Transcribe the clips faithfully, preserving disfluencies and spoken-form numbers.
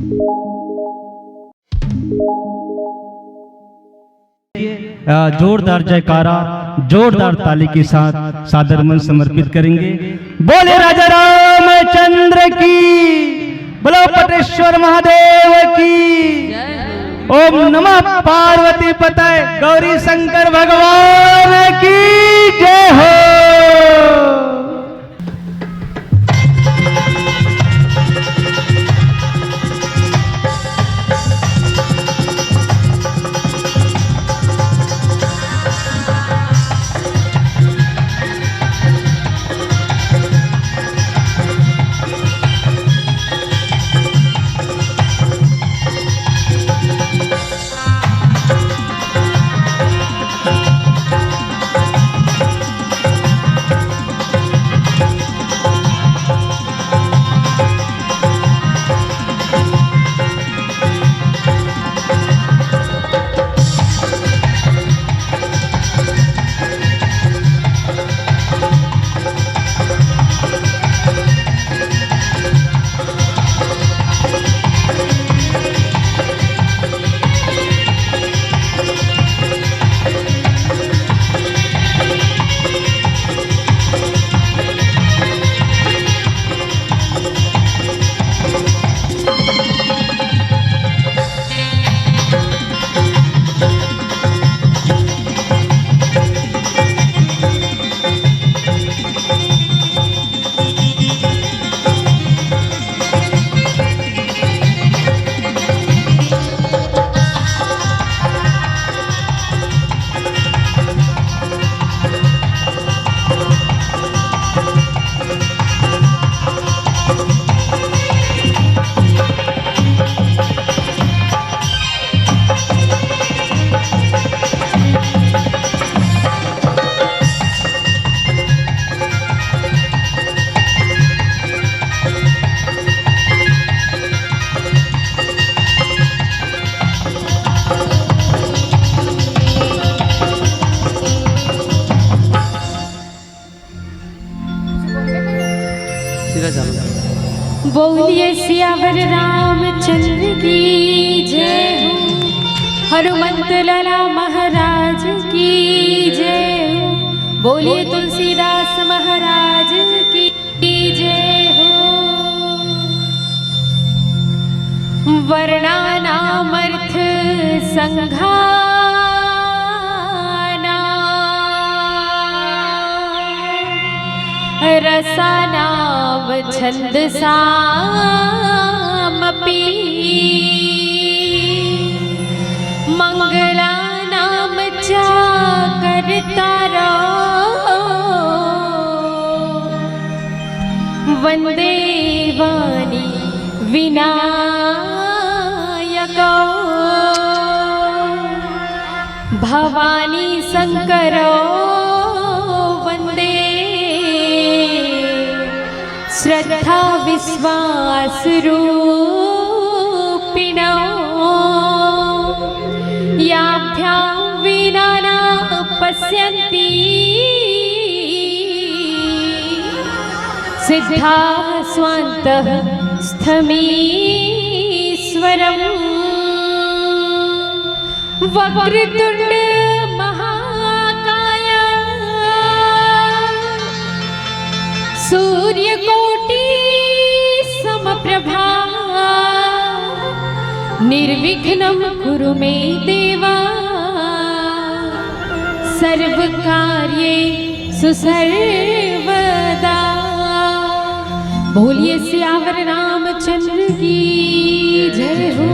अ, जोरदार जयकारा, जोरदार ताली के साथ सादर मन समर्पित करेंगे। बोले राजा रामचंद्र की, बोलो पटेश्वर महादेव की। ओम नमः पार्वती पतये गौरी शंकर भगवान की जय हो। सीधा चलो। बोलिए सियावर रामचंद्र की जय हो, हनुमंत लाला महाराज की जय हो, बोलिए तुलसीदास महाराज की जय हो। वर्णानामर्थ संघानां रसानां छन्दसामपि मङ्गलानां च कर्तारौ वन्दे वाणी विनायकौ। भवानी शंकरौ वन्दे श्रद्धा विश्वास रूपिणौ। याभ्यां विना न पश्यन्ति सिद्धाः स्वान्तः स्थमीश्वरम्। वक्रतुण्ड महाकाय सूर्यकोटि समप्रभा। निर्विघ्नं कुरु मे देवा सर्वकार्येषु सर्वदा। बोलिए सियावर रामचंद्र की जय हो।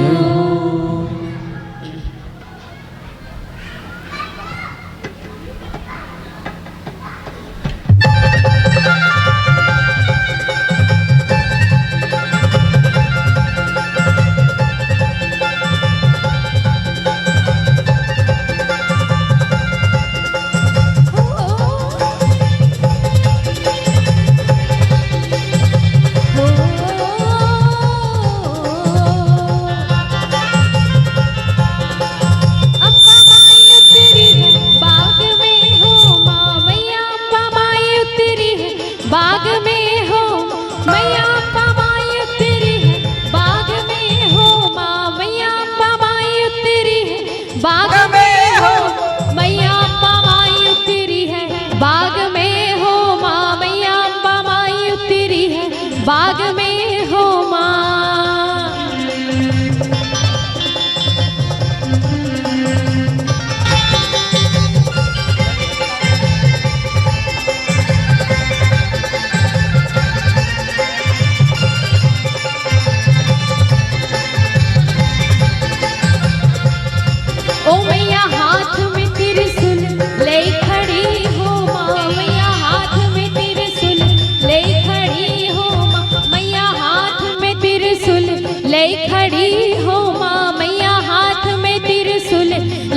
ले खड़ी हो माँ मैया हाथ में त्रिशूल,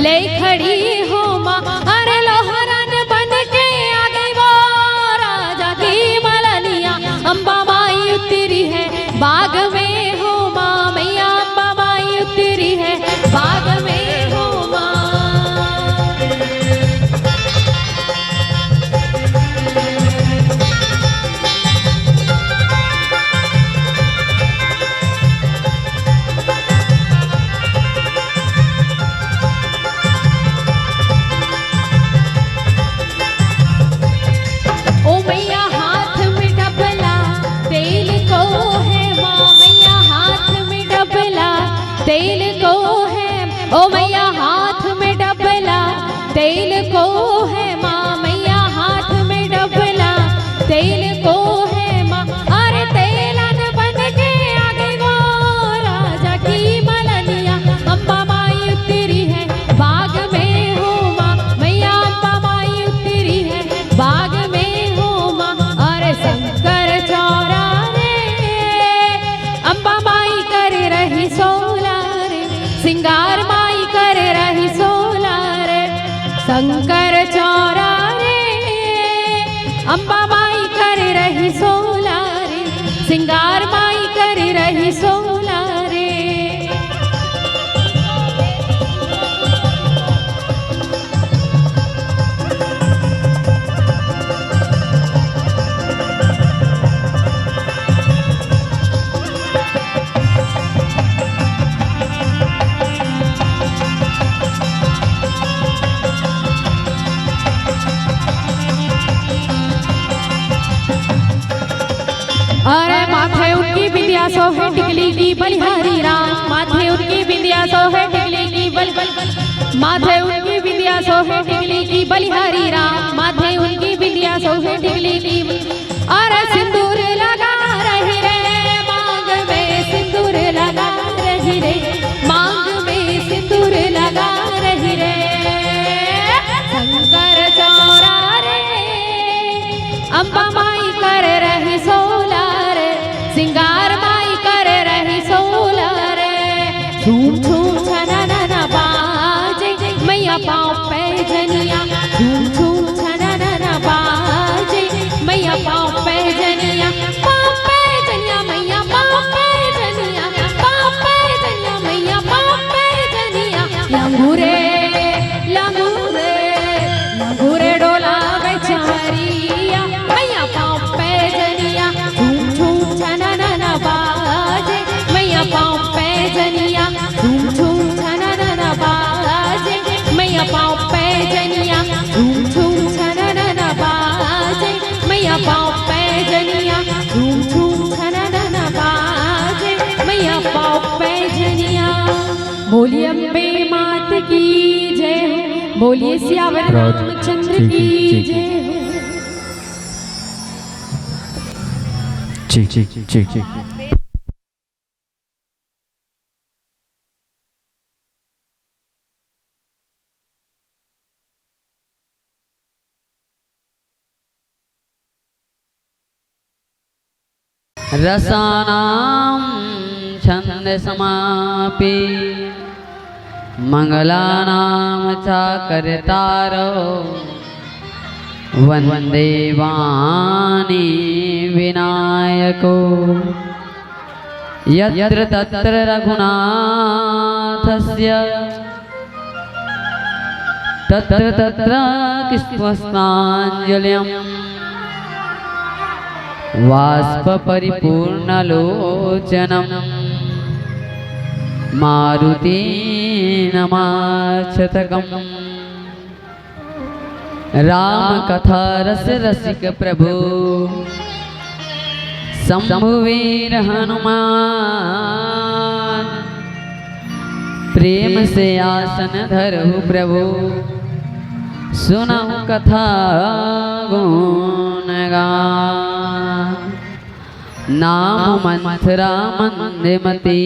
ले खड़ी हो माँ। अरे लोहरन बन के आ गई वो राजा की मलनिया। अम्बा माई उतरी है बाग में हो माँ मैया, अम्बा माई उतरी है बाग में हो माँ। ओ मैया हाथ में डबला तेल को है माँ, मैया हाथ में डबला तेल को है। ओ मैया हाथ में डबला तेल को है माँ, मैया हाथ में डबला तेल को है माँ। अरे तेलन बन के आ गई वो राजा की मलनिया। अम्बा माई उतरी है बाग में हो माँ, मैया अम्बा माई उतरी है बाग में हो माँ। अरे शंकर चौरा रे, अम्बा माई कर रही सोला रे, सिंगार माई कर रही सोला रे। शंकर चौरा रे, अम्बा माई कर रही सोला रे, सिंगार माई कर रही सोला रे। अरे माथे उनकी बिंदिया सोहे टिकली की बलिहारी राम, माथे उनकी बिंदिया सोहे टिकली की बल, माथे उनकी बिंदिया सोहे टिकली की बलिहारी राम, माथे उनकी बिंदिया सोहे टिकली की। अरे सिंदूर लगा रही रे, मांग में सिंदूर लगा रही रे, मांग में सिंदूर लगा रही रे। शंकर चौरा रे, अम्बा माई कर रही सोला रे, सिंगार माई कर रही सोला रे। झूम झूम छननन बाजे, मैया पाँव पैजनिया। झूम झूम छननन बाजे, मैया पाँव पैजनिया। पाँव पैजनिया, मैया पाँव पैजनिया, पाँव पैजनिया, मैया पाँव पैजनिया। लंगूरे, लंगूरे, लंगूरे डोलावे चमरिया, मैया पाँव पैजनिया। झूम झूम छननन बाजे, मैया पाँव पैजनिया। झूम झूम छननन बाजे, मैया पाँव पैजनिया। झूम झूम छननन बाजे, मैया पाँव पैजनिया। झूम झूम छननन बाजे, मैया पाँव पैजनिया। बोलिए अम्बे मात की जय हो, बोलिए सियावर रामचंद्र की जय हो। जी, जी, जी, जी। रसानां छन्दसमापि मङ्गलानां च कर्तारौ वन्दे वाणी विनायकौ। यत्र तत्र रघुनाथस्य तत्र तत्र कृत्स्नपुष्पाञ्जलिं बाष्पपरिपूर्णलोचनं मारुतिं नमाक्षतकम्। राम कथा रस रसिक प्रभु शंभु वीर हनुमान, प्रेम से आसन धरहु प्रभु सुनहु कथा गुण गान। नाम मंथरा मंदमती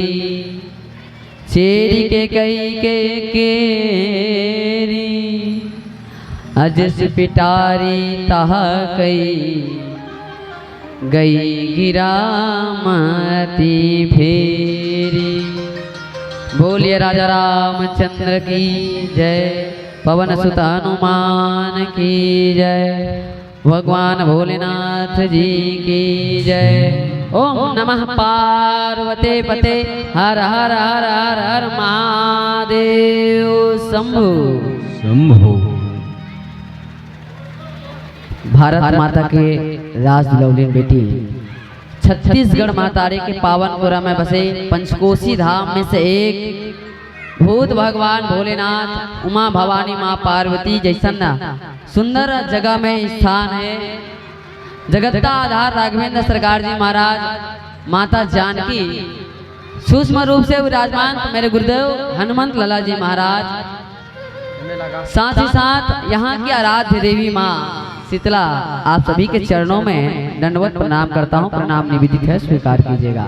चेरी के कई के केरी, अजस पिटारी तह कई गई गिरा मती फेरी। बोलिए राजा रामचंद्र की जय, पवन सुत हनुमान की जय, भगवान भोलेनाथ जी की जय। ओम नमः पार्वते पते, हर हर हर हर हर महादेव शंभु। शंभु। भारत माता के राज दुलौलिन बेटी, छत्तीसगढ़ महतारी के पावन पुरा में बसे पंचकोसी धाम में से एक भूत भगवान भोलेनाथ, उमा भवानी माँ पार्वती जैसन सुंदर जगह में स्थान है। जगत का आधार राघवेंद्र सरकार जी महाराज, माता जानकी सूक्ष्म रूप से विराजमान मेरे गुरुदेव हनुमंत लाला जी महाराज, साथ ही साथ यहाँ की आराध्य देवी माँ शीतला, आप सभी के चरणों में दंडवत प्रणाम करता हूँ। प्रणाम निवेदित है, स्वीकार कीजिएगा।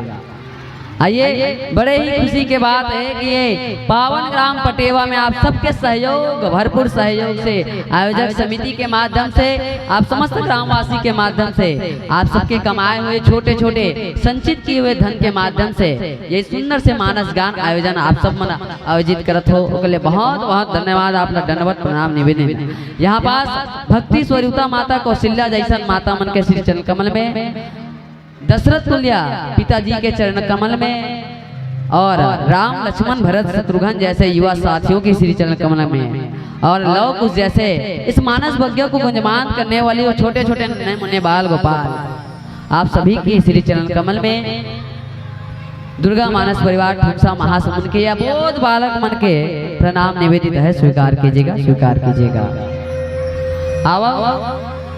आइए, बड़े ही खुशी के बात है कि ये पावन ग्राम पटेवा में आप सबके सहयोग, भरपूर सहयोग से, आयोजक समिति के माध्यम से, आप समस्त ग्रामवासी के माध्यम से, आप सबके कमाए हुए छोटे छोटे संचित किए हुए धन के माध्यम से ये सुंदर से मानस गान आयोजन आप सब मन आयोजित करत हो, ओकर ले बहुत बहुत धन्यवाद, आप ला दंडवत प्रणाम निवेदन। यहाँ पास भक्ति स्वरूपता माता कौशल्या जैसन माता मन के श्री चरण कमल में, दशरथ तुल्या पिताजी के चरण कमल में, और राम लक्ष्मण भरत शत्रुघ्न जैसे युवा साथियों के श्री चरण कमल में, और लव कुश जैसे इस मानस भाग्य को गुंजमान करने वाली वो छोटे छोटे नन्हे मुन्ने बाल गोपाल, आप सभी की श्री चरण कमल में दुर्गा मानस परिवार ठुमसा महासमुंद के या बोध बालक मन के प्रणाम निवेदित है, स्वीकार कीजिएगा, स्वीकार कीजिएगा। आवा,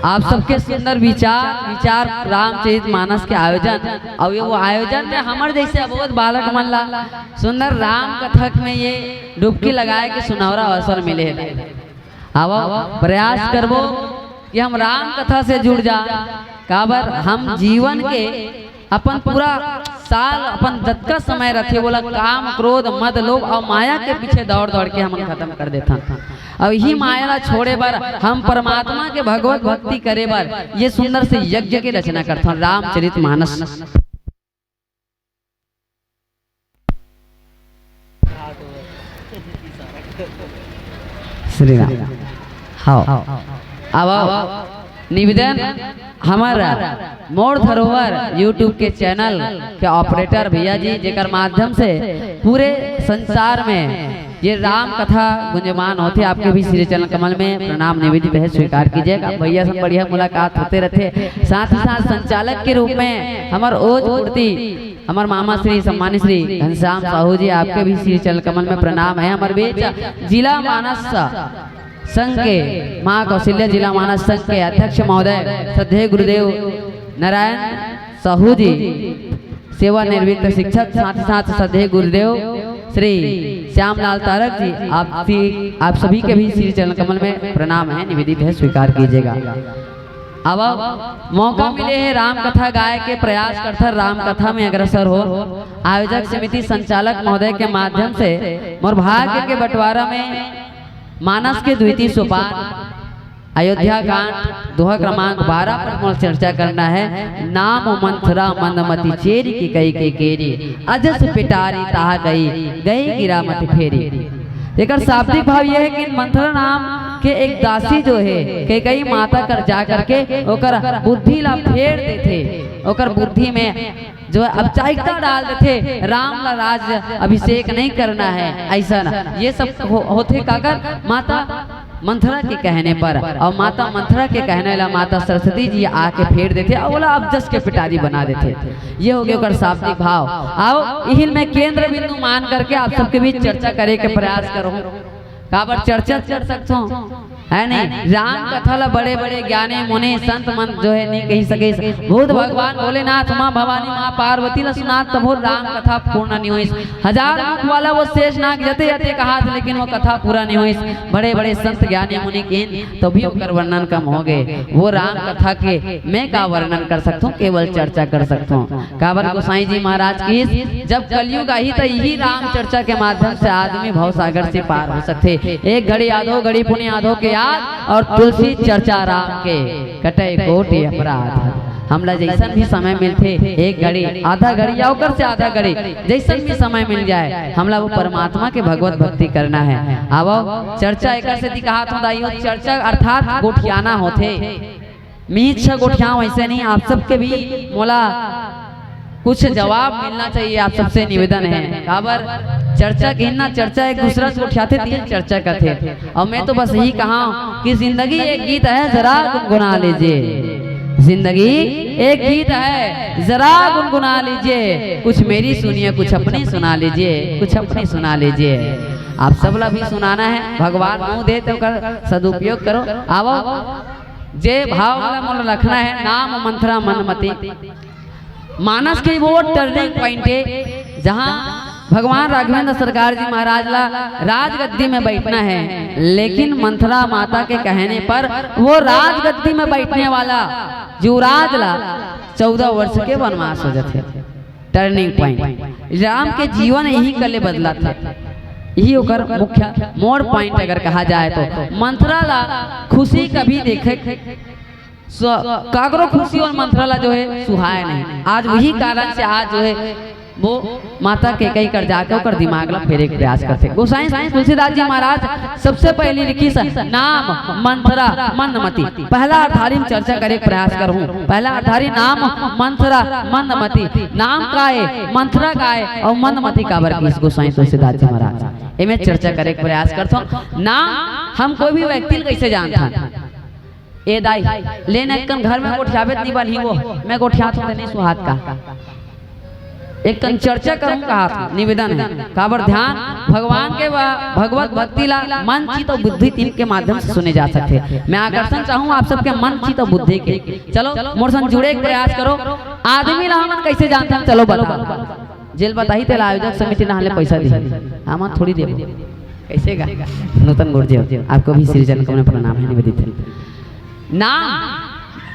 आप सबके सुंदर विचार, विचार रामचरित मानस के आयोजन, और ये वो आयोजन में हमर जैसे अबोध बालक मन ला सुंदर राम कथा में ये डुबकी लगाए के सुनहरा अवसर मिले है। आवा, प्रयास करबो कि हम राम कथा से जुड़ जा, काबर हम जीवन के अपन पूरा साल, अपन जतका समय रथे, वोला काम, क्रोध, मद, लोभ और माया के पीछे दौड़ दौड़ के हमन खत्म कर देथन। और यही माया ला छोड़े बर, हम परमात्मा के भगवत भक्ति करे बर ये सुंदर से यज्ञ के रचना करथन, रामचरित मानस। श्री राम। हाँ। अब निवेदन, हमर मोर धरोहर YouTube के चैनल के ऑपरेटर भैया जी, जेकर माध्यम से पूरे संसार में ये राम कथा गुंजमान होथे, आपके भी श्री चरण कमल में प्रणाम निवेदित है, स्वीकार कीजिएगा। भैया से बढ़िया मुलाकात होते रहथे। साथ ही साथ संचालक के रूप में हमर ओज मूर्ति, हमर मामा श्री सम्मानित श्री घनश्याम साहू जी, आपके भी श्री चरण कमल में प्रणाम है। हमर बीच जिला मानस संघ के, माँ कौशल्या जिला मानस संघ के अध्यक्ष महोदय श्रद्धेय गुरुदेव नारायण साहू जी, सेवानिवृत्त शिक्षक, साथ ही साथ श्रद्धेय गुरुदेव श्री श्यामलाल तारक जी, आप, आप सभी के भी श्री चरण कमल में प्रणाम है, निवेदित है, स्वीकार कीजिएगा। अब मौका मिले है राम कथा गाए के, प्रयास करथन राम कथा में अग्रसर हो। आयोजक समिति संचालक महोदय के माध्यम से मोर भाग्य के बंटवारा में मानस के द्वितीय सोपान अयोध्या कांड दोहा क्रमांक बारह पर मोर चर्चा करना है। नाम मंथरा मंदमती चेरी, कैकई के केरी, अजस पिटारी ताहा गई, गई गिरा मति फेरी। एकर शाब्दिक भाव यह है कि मंथरा नाम के एक दासी जो है, कैकई माता कर जा करके ओकर बुद्धि ला फेर देथे, ओकर बुद्धि में जो है अपचारिकता डाल देथे, राम ला राज अभिषेक नहीं करना है, ऐसा ना। ये सब हो, होथे काकर, माता मंथरा के कहने पर, और माता मंथरा के कहने ला माता सरस्वती जी आके फेर देथे और ओला अजस के पिटारी बना देथे। ये हो गया ओकर शाब्दिक भाव। आओ, इहिल में केंद्र बिंदु मान करके आप सबके बीच चर्चा करे के प्रयास करूँ। काबर चर्चा कर सकथों, है नहीं? राम कथा ला बड़े बड़े ज्ञानी मुनि संत मन जो है नहीं कही सके। बुद्ध भगवान भोलेनाथ, माँ भवानी, माँ पार्वती ला सुनात तभो राम कथा पूर्ण नहीं होइस। हजार मुख वाला वो शेष नाग जते जते कहा था, लेकिन वो कथा पूरा नहीं होइस। बड़े बड़े संत ज्ञानी मुनि किन तो भी ओकर वर्णन कम हो गए। वो राम कथा के मैं का वर्णन कर सकता हूँ, केवल चर्चा कर सकता हूँ। काबर गोसाई जी महाराज की जब कलयुग आही त यही राम चर्चा के माध्यम से आदमी भव सागर से पार हो सकथे। एक घड़ी आधो घड़ी पुनि आधो के याद और तुलसी चर्चा राम के कटे कोटि अपराध। हमला जइसन भी समय मिलथे, एक घड़ी, आधा घड़ी या ओकर से आधा घड़ी, जइसन भी समय मिल जाए, हमला वो परमात्मा के भगवत भक्ति करना है। आवव, चर्चा एकर सेती कहात हों दाई हो, चर्चा अर्थात गोठियाना होथे। मीच गोठियाव, ऐसे नहीं, आप सबके भी मोला कुछ जवाब मिलना चाहिए, आप सबसे निवेदन है। काबर चर्चा के ना, चर्चा एक दूसरा से गोठियाथे, तेन चर्चा करथे। और मैं तो बस यही कहा कि जिंदगी एक गीत है, जरा गुनगुना लीजिए। जिंदगी एक गीत है, जरा गुनगुना लीजिए। कुछ मेरी सुनिए, कुछ अपनी सुना लीजिए, कुछ अपनी सुना लीजिए। आप सबला भी सुनाना है, भगवान मुंह दे तो ओकर सदुपयोग करो। आवव, जे भाव वाला मोला रखना है, नाम मंथरा मंदमती। मानस के वो टर्निंग पॉइंट है, जहां भगवान राघवेंद्र सरकार जी महाराज ला राजगद्दी में बैठना है, लेकिन मंथरा माता के कहने पर वो राजगद्दी में बैठने वाला युवराज ला चौदह वर्ष के वनवास हो जाथे। टर्निंग पॉइंट, राम के जीवन यही कले बदला था, यही ओकर मुख्य मोड़ पॉइंट अगर कहा जाए तो। मंथरा ला खुशी कभी देखे स्व-, काकरो खुशी और मंथरा ला जो है सुहाय नहीं। आज वही कारण से आज जो है वो माता कैकई कर जाके ओकर दिमाग ला फेरे के प्रयास करथे। गोसाई तुलसीदास जी महाराज सबसे पहली लिखिस नाम मंथरा मंदमती। पहला अर्थारी में चर्चा करे के प्रयास करहूं। पहला अर्थारी नाम मंथरा मंदमती। नाम का है, मंथरा का है और मंदमती काबर किस गोसाई तुलसीदास जी महाराज, एमे चर्चा करे के प्रयास करथों। नाम हम कोई भी व्यक्ति ल कैसे जानथन? ए दाई, ले न एक कन घर में गोठियाबे त नहीं बनही वो, मैं गोठियात हूं त नहीं सुहात का। एक कन चर्चा करूं कहात हूं, निवेदन है। काबर ध्यान भगवान के व-, भगवत भक्ति ला मन, चित और बुद्धि तीन के माध्यम से सुने जा सकथे। मैं आकर्षण चाहूं आप सबके मन, चित और बुद्धि के। चलो, मोर संग जुड़े के प्रयास करो। आदमी ला हमन कैसे जानथन? चलो बताओ। जेल बताही तेला आयोजक समिति नहाले पैसा दी, हमन थोड़ी देबो। कैसे गा? नूतन गुर्जी, आपको भी श्री चरण कमल में प्रणाम है, निवेदित है। नाम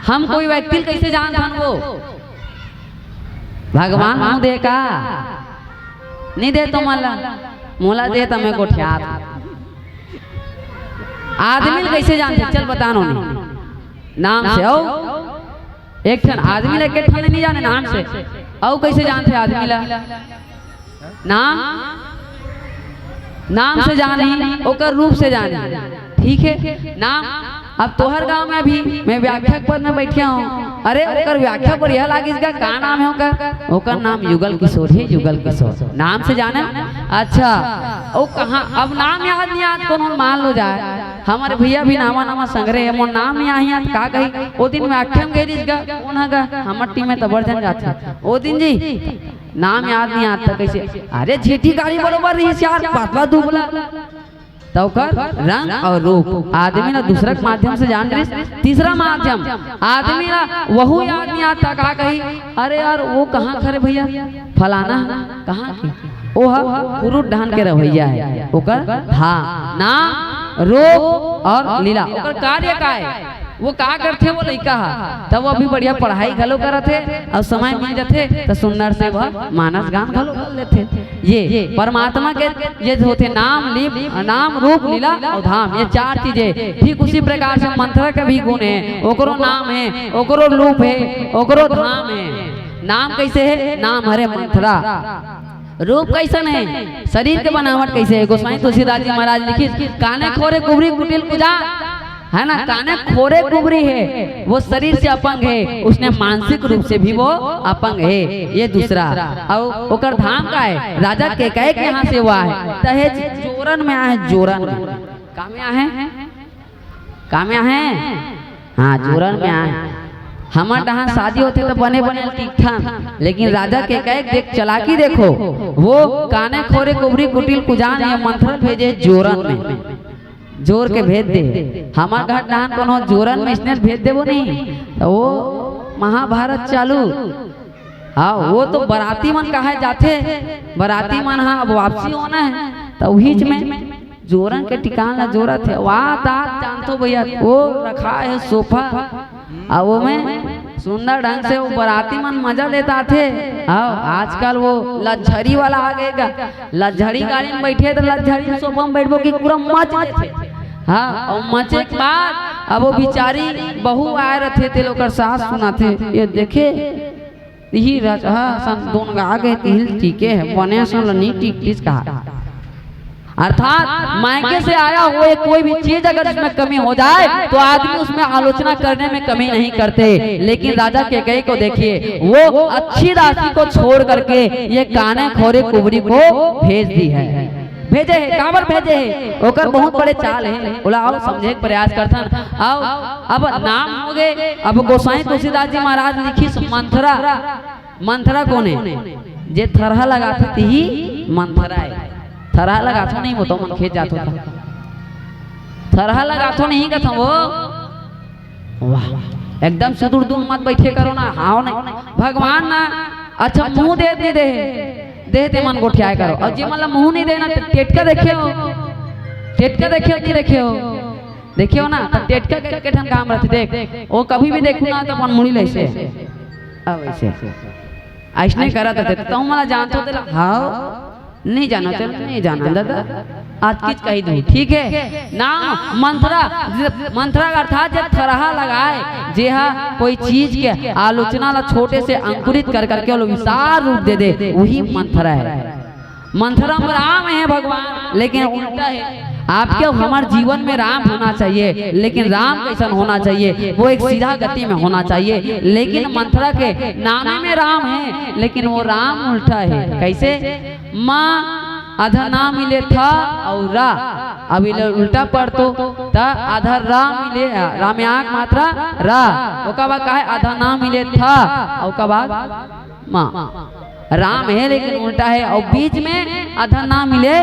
हम कोई व्यक्ति ल कैसे जानथन वो? भगवान मुंह दे का? नहीं दे तो मला, मोला दे त मैं गोठियात। आदमी ल कैसे जानथे? चल बता नो नहीं। नाम से आओ। एक ठन आदमी ला एक ठन नहीं जाने नाम से, अउ कैसे जानथे आदमी ला? नाम, नाम से जानी, ओकर रूप से जानी। ठीक है, नाम। अब तोहर गांव में भी मैं व्याख्या पद में बैठे हूं, अरे ओकर व्याख्या बढ़िया लागिस गा, का नाम है ओकर? ओकर नाम युगल किशोर है, युगल किशोर। नाम से जाने। अच्छा, ओ कहां? अब नाम याद नहीं आत, कोनो मान लो जाए, हमर भैया भी नावा नावा संघरे हे, मोर नाम नहीं आही, त का कही? ओ दिन व्याख्या में गए रहिस गा, कौन है गा? हमर टीम में त बड़ झन जाथे। ओ दिन जी, नाम याद नहीं आता कैसे? अरे झीटी गाड़ी बरोबर रहिस यार, पतला दुबला। त ओकर रंग और रूप आदमी ला दूसरा के माध्यम से जान रहिस। तीसरा माध्यम, आदमी ला वहू याद नहीं आता, का कही? अरे यार, वो कहां खरे भैया? फलाना है ना, कहां के? ओह पुरुष ढान के रवैया है, ओकर धाम, नाम, रूप और लीला, ओकर कार्य का है, वो का करथे वो लइका हा, तब वो अभी बढ़िया पढ़ाई घलो करत हे और समय मिल जथे त सुंदर से वह मानस गान घलो कर लेथे। ये परमात्मा के ये जो होथे नाम, लीप, नाम, रूप, लीला और धाम, ये चार चीजें। ठीक उसी प्रकार से मंथरा के भी गुण है, ओकरो नाम है, ओकरो रूप है, ओकरो धाम है। नाम कैसे है? नाम हरे मंथरा। रूप कैसन है? शरीर के बनावट कैसे है? गोसाई तुलसीदास जी महाराज लिखिस, काने खोरे कुबरी कुटिल कुजा, है ना, काने खोरे कुबरी है, वो शरीर से अपंग है, उसने मानसिक रूप से भी वो अपंग है। ये दूसरा। और ओकर धाम का है? राजा केकय के यहां से हुआ है। त हे जोरन में आहे, जोरन में। का में आहे? का में आहे? हां, जोरन में आहे। हमर डहान शादी होथे त बने बने टिकथन, लेकिन राजा केकय के देख, चालाकी देखो, वो काने खोरे कुबरी कुटिल कुजान या मंथरा भेजे जोरन में, जोर के भेज दे। हमर घर डहान कोनो जोरन में इसने भेज देबो नहीं, त वो महाभारत चालू। हां, वो तो बराती मन कहे जाथे, बराती मन हा अब वापसी होना है, त उहीच में जोरन के ठिकान ला जोरत हे। वाह, तात जानथो भैया, वो रखा है सोफा, अउ वो में सुंदर ढंग से वो बराती मन मजा लेत आथे। हां, आजकल वो लग्जरी वाला आ गे गा, लग्जरी गाड़ी में बैठे त लग्जरी सोफा में बैठबो कि पूरा मच लेथे। हां, अउ मचे के बाद अब वो बिचारी बहू आए रथे, तेला ओकर सास सुनाथे, "ये देखे, इही रजहा असन दोन गा गे, तिही ल टीके हे, बने असन ल नी टीकतिस का।" अर्थात मायके से आया हुआ कोई भी चीज अगर उसमें कमी हो जाए तो आदमी उसमें आलोचना करने में कमी नहीं करते। लेकिन राजा कैकई को देखिए, वो अच्छी दासी को छोड़ करके ये काने खोरे कुबरी को भेज दी है। भेजे हे, काबर भेजे हे? ओकर बहुत बड़े चाल हे। ओला आओ समझे के प्रयास करथन। आओ, अब नाम हो गए, अब गोसाई तुलसीदास जी महाराज लिखिस मंथरा। मंथरा कोन हे? जे थरहा लगाथे तिही मंथरा हे। थरहा लगाथो नहीं वो तो मन खेत जाथो था। थरहा लगाथो नहीं कथो वो। वाह, एकदम सुदूर दूर मत बैठे करो ना, हाव नहीं। भगवान ना अच्छा मुंह दे दे दे, दे दे मन गोठियाए करो। और जे मन ला मुंह नहीं देना, टेटका देखे हो, टेटका देखे हो कि देखे हो, देखे हो ना, तो टेटका के के ठन काम रहते। देख, वो कभी भी देखू ना तो अपन मुड़ी ले से, अब ऐसे, ऐसने करत रहते। तो तुम मला जानते हो तेला? हाँ, नहीं जाना, चल नहीं जाना दादा, आज किच कही दू, ठीक है ना? मंथरा, मंथरा का अर्थात जे थरहा लगाए, जे हा कोई चीज के आलोचना ला छोटे से अंकुरित कर करके वो विशाल रूप दे दे, वही मंथरा है। मंथरा में राम है भगवान, लेकिन उल्टा है। आपके और हमारे जीवन में राम होना चाहिए, लेकिन राम कैसन होना चाहिए? वो एक सीधा गति में होना चाहिए। लेकिन मंथरा के नामे में राम है, लेकिन वो राम उल्टा है। कैसे? माँ आधा ना मिले था और रा, अब इले उल्टा पढ़ तो, त आधा रा मिले, रा में आँख मात्रा रा, ओका बाद का है? आधा ना मिले था, और ओका बाद माँ। राम है लेकिन उल्टा है, और बीच में आधा ना मिले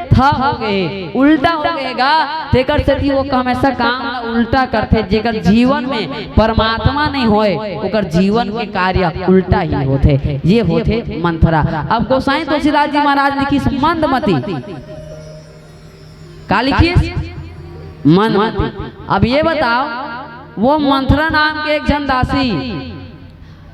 था हो गए, उल्टा हो गए गा। तेकर सेती वो हमेशा काम ला उल्टा करथे। जेकर जीवन में परमात्मा नहीं होए, ओकर जीवन के कार्य उल्टा ही होथे। ये होथे मंथरा। अब गोसाई तुलसीदास जी महाराज लिखिस मंदमती। का लिखिस? मंदमती। अब ये बताओ, वो मंथरा नाम के एक झन दासी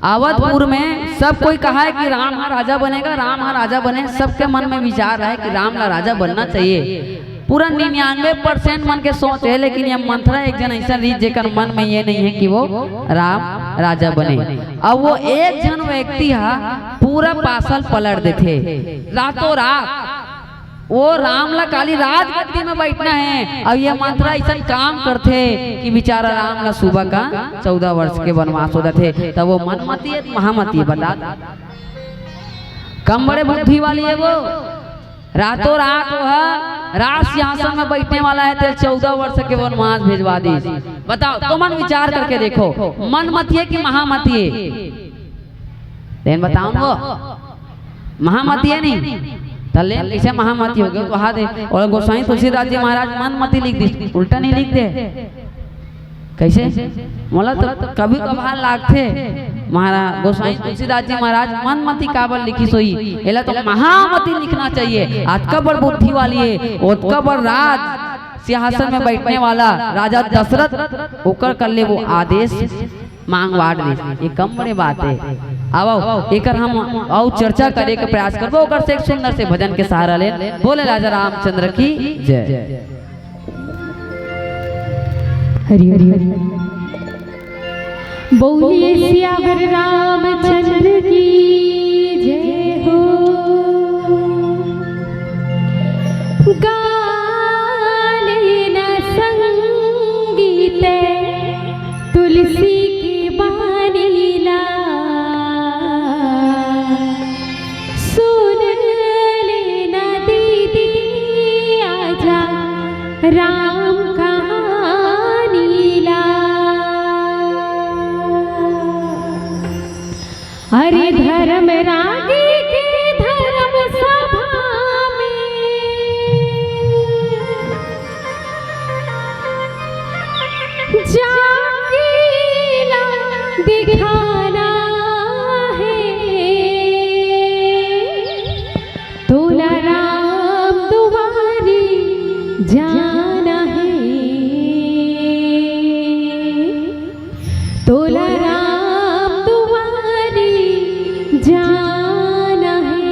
अवधपुर में सब कोई कहा है कि राम हा राजा बनेगा, राम हा राजा बने। सबके मन में विचार है कि राम ला राजा बनना चाहिए। पूरा निन्यानवे परसेंट मन के सोच है, लेकिन ये मंथरा एक झन ऐसा रही जेकर मन में ये नहीं है कि वो राम राजा बने। अब वो एक झन व्यक्ति हा पूरा पासल पलट देथे, रातों रात वो राम ला काली राजगद्दी में बैठना है, और ये मंथरा ऐसा काम करथे कि बेचारा राम ला सुबह का चौदह वर्ष के वनवास हो जाथे। तब वो मनमती है, महामती है, बता दो। कम बड़े बुद्धि वाली है वो। रातों रात वो है, राज सिंहासन में बैठने वाला है, तेरे चौदह वर्ष के वनवास भेजवा दी। बताओ, तो मन विचार करके देखो, मनमती है कि महामती है? लेकिन बताओ वो महामती है नहीं, तो लेन कैसे महामती हो गए? तो वहाँ दे। और गोसाई तुलसीदास जी महाराज मनमती लिख दी, उल्टा नहीं लिख दे। कैसे? मोला तो कभी कभार लागथे, महाराज गोसाई तुलसीदास जी महाराज मनमती काबर लिखिस होही? एला तो महामती लिखना चाहिए। अतका बड़ बुद्धि वाली है, ओतका बड़ राज सिंहासन में बैठने वाला राजा दशरथ, ओकर कर ले वो आदेश मांगवाड़ ले, ये कम बड़े बात है। अब आओ, एकर हम अउ चर्चा करे के प्रयास करबो, ओकर से एक सुंदर से भजन के सहारा ले। बोले राजा रामचंद्र की जय। हरि हरि हरि। बोलिए सियावर रामचंद्र की जय हो। गाले न संगीत तुलसी की बानी ला, सुन लेना दीदी आजा राम कहानी ला। अरे धर्म रागी के धर्म सभा में जाके ला दिखाना है, तोला राम दुआरी जाना है। तोला राम दुआरी जाना है।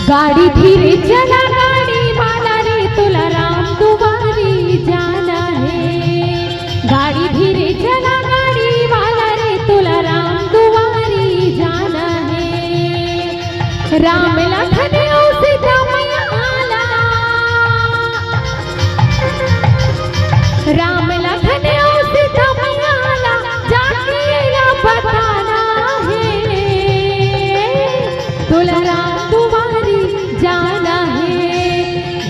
गाड़ी धीरे चला गाड़ी वाला रे, तोला राम दुआरी जाना हे। गाड़ी धीरे चला गाड़ी वाला रे, तोला राम दुआरी जाना हे। राम लखन अउ सीता मैया ला, राम लखन अउ सीता मैया ला, जाके ला बताना हे। तोला राम दुआरी जाना हे।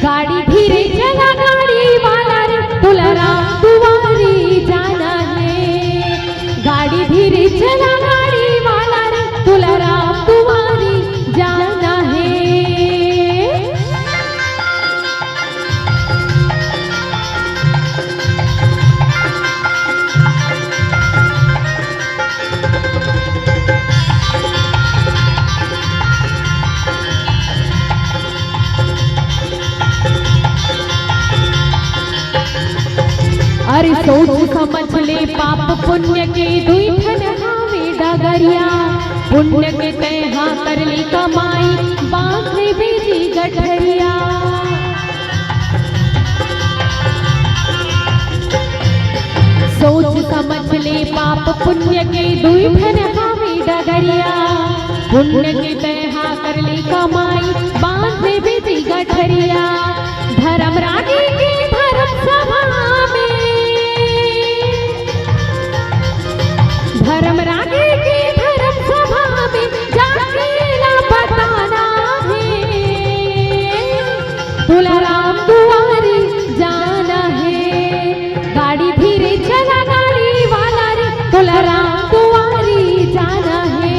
गाड़ी धीरे चला गाड़ी वाला रे, तोला राम दुआरी जाना हे। गाड़ी धीरे चला गाड़ी वाला रे, तोला राम दुआरी जाना हे। अरे सोच समझ ले, पाप पुण्य के दुई ठन हावे डगरिया। पुण्य के तैं हा कर ले कमाई, बांध ले बेजी गठरिया। सोच समझ ले, पाप पुण्य के दुई ठन हावे डगरिया। पुण्य के तैं हा कर ले कमाई, बांध ले बेजी गठरिया। धर्म रागी के धर्म सभा में, धर्म रागी के धर्म सभा में जाके ला बताना हे। तोला राम दुआरी जाना हे। गाड़ी धीरे चला गाड़ी वाला रे, तोला राम दुआरी जाना हे।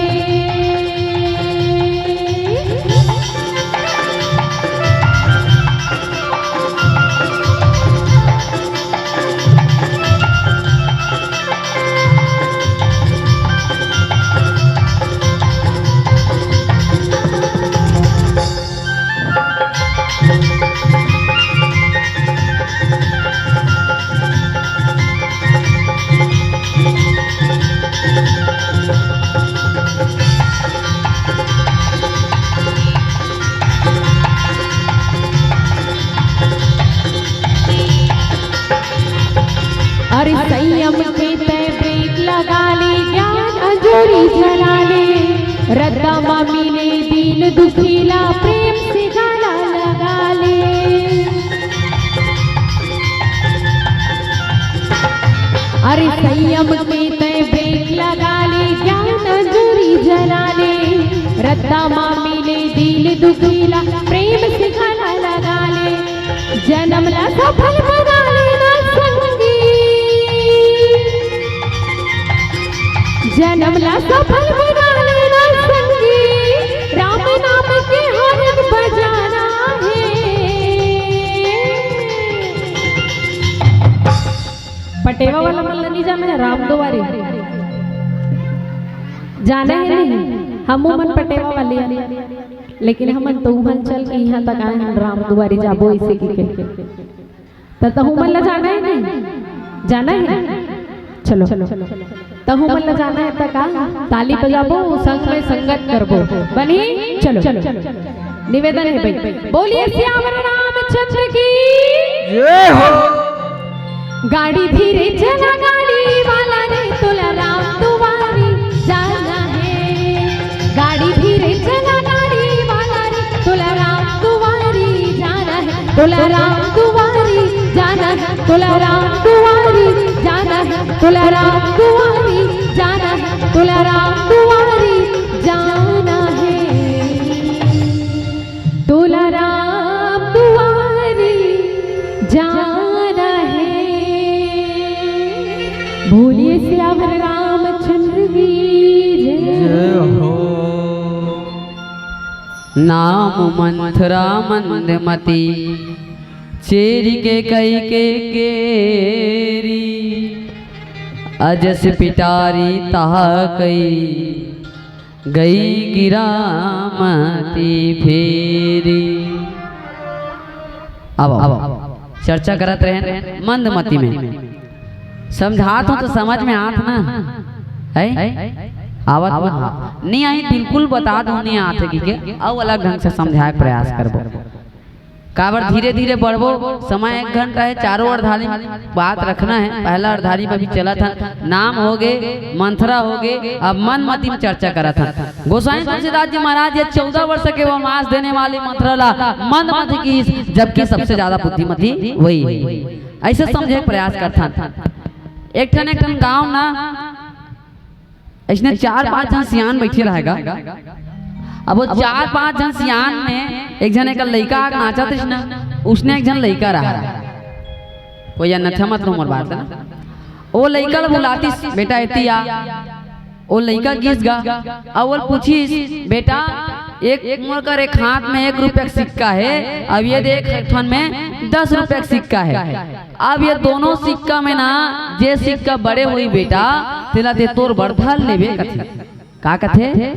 अरे संयम के तैं ब्रेक लगा ले, ज्ञान अंजोरी चला ले। रद्दा म मिले दीन दुखी ला, प्रेम से गाला लगा ले। अरे संयम के तैं ब्रेक लगा ले, ज्ञान अंजोरी जला ले। रद्दा म मिले दीन दुखी ला, प्रेम से गाला लगा ले। जनम ला सफल बना लेना संगी, जनम ला सफल बना लेना संगी, राम नाम के हारन बजाना हे। पटेवा वाला मन ला नहीं जाना हे, राम दुआरी जाना हे नहीं? हमू मन पटेवा वाले हन, लेकिन हमन तो उहन चल के इहाँ तक आए हन, राम दुआरी जाबो इसे की के। त तहू मन ला जाना हे नहीं? जाना हे? चलो। तहू मन ला जाना हे त का? ताली बजाबो, संग में संगत करबो। बनी? चलो। निवेदन हे भाई। बोलिए सियावर रामचंद्र की। जय हो। गाड़ी धीरे चला गाड़ी वाला रे, तोला राम दुआरी जाना हे। गाड़ी धीरे चला गाड़ी वाला रे, तोला राम दुआरी जाना हे। तोला राम दुआरी जाना हे, तोला राम दुआरी जाना हे, तोला राम दुआरी जाना हे, तोला राम दुआरी जाना हे। तोला राम दुआरी जाना हे। बोलिए सियावर रामचंद्र की जय। जय हो। नाम मंथरा मंदमती, चेरी के कई के केरी, अजस पिटारी तहा कई, गई गिरामती फेरी। अब, अब चर्चा करत रहेन मंदमती में। समझात हूँ तो समझ में आत ना है? आवत ना? हाँ। नहीं आई, बिल्कुल बता दो, नहीं आते कि के, अउ अलग ढंग से समझाए के प्रयास करबो। काबर धीरे-धीरे बढ़बो, समय एक घंटा हे, चारों ओर धारी बात रखना हे। पहला ओर धारी में भी चलत हन, नाम होगे, मंथरा होगे, अब मन मति में चर्चा करत हन। गोसाई तुलसीदास जी महाराज ये चौदह वर्ष के वनवास देने वाली मंथरा ला मंद मति किहिस, जबकि सबसे ज्यादा बुद्धिमती वही हे। अइसे समझे के प्रयास करथन। एक ठन, एक ठन गांव ना, अइसने चार पांच झन सियान बइठे रहय गा। अब वो चार पांच झन सियान में एक झन एक लइका आके नाचत रहिस ना, उसने एक झन लइका रहय। कोई अन्यथा मत लो मोर बात ला। वो लइका ला बुलातिस, "बेटा, एती आ।" वो लइका गिस गा, अउ वो पूछिस, "बेटा, एक मोर कर एक हाथ में एक रुपया के सिक्का हे, अब ये दे एक ठन में दस रुपया के सिक्का हे। अब ये दोनों सिक्का में ना, जे सिक्का बड़े होही बेटा, तेला ते तोर बर धर लेबे," कथे। का कथे?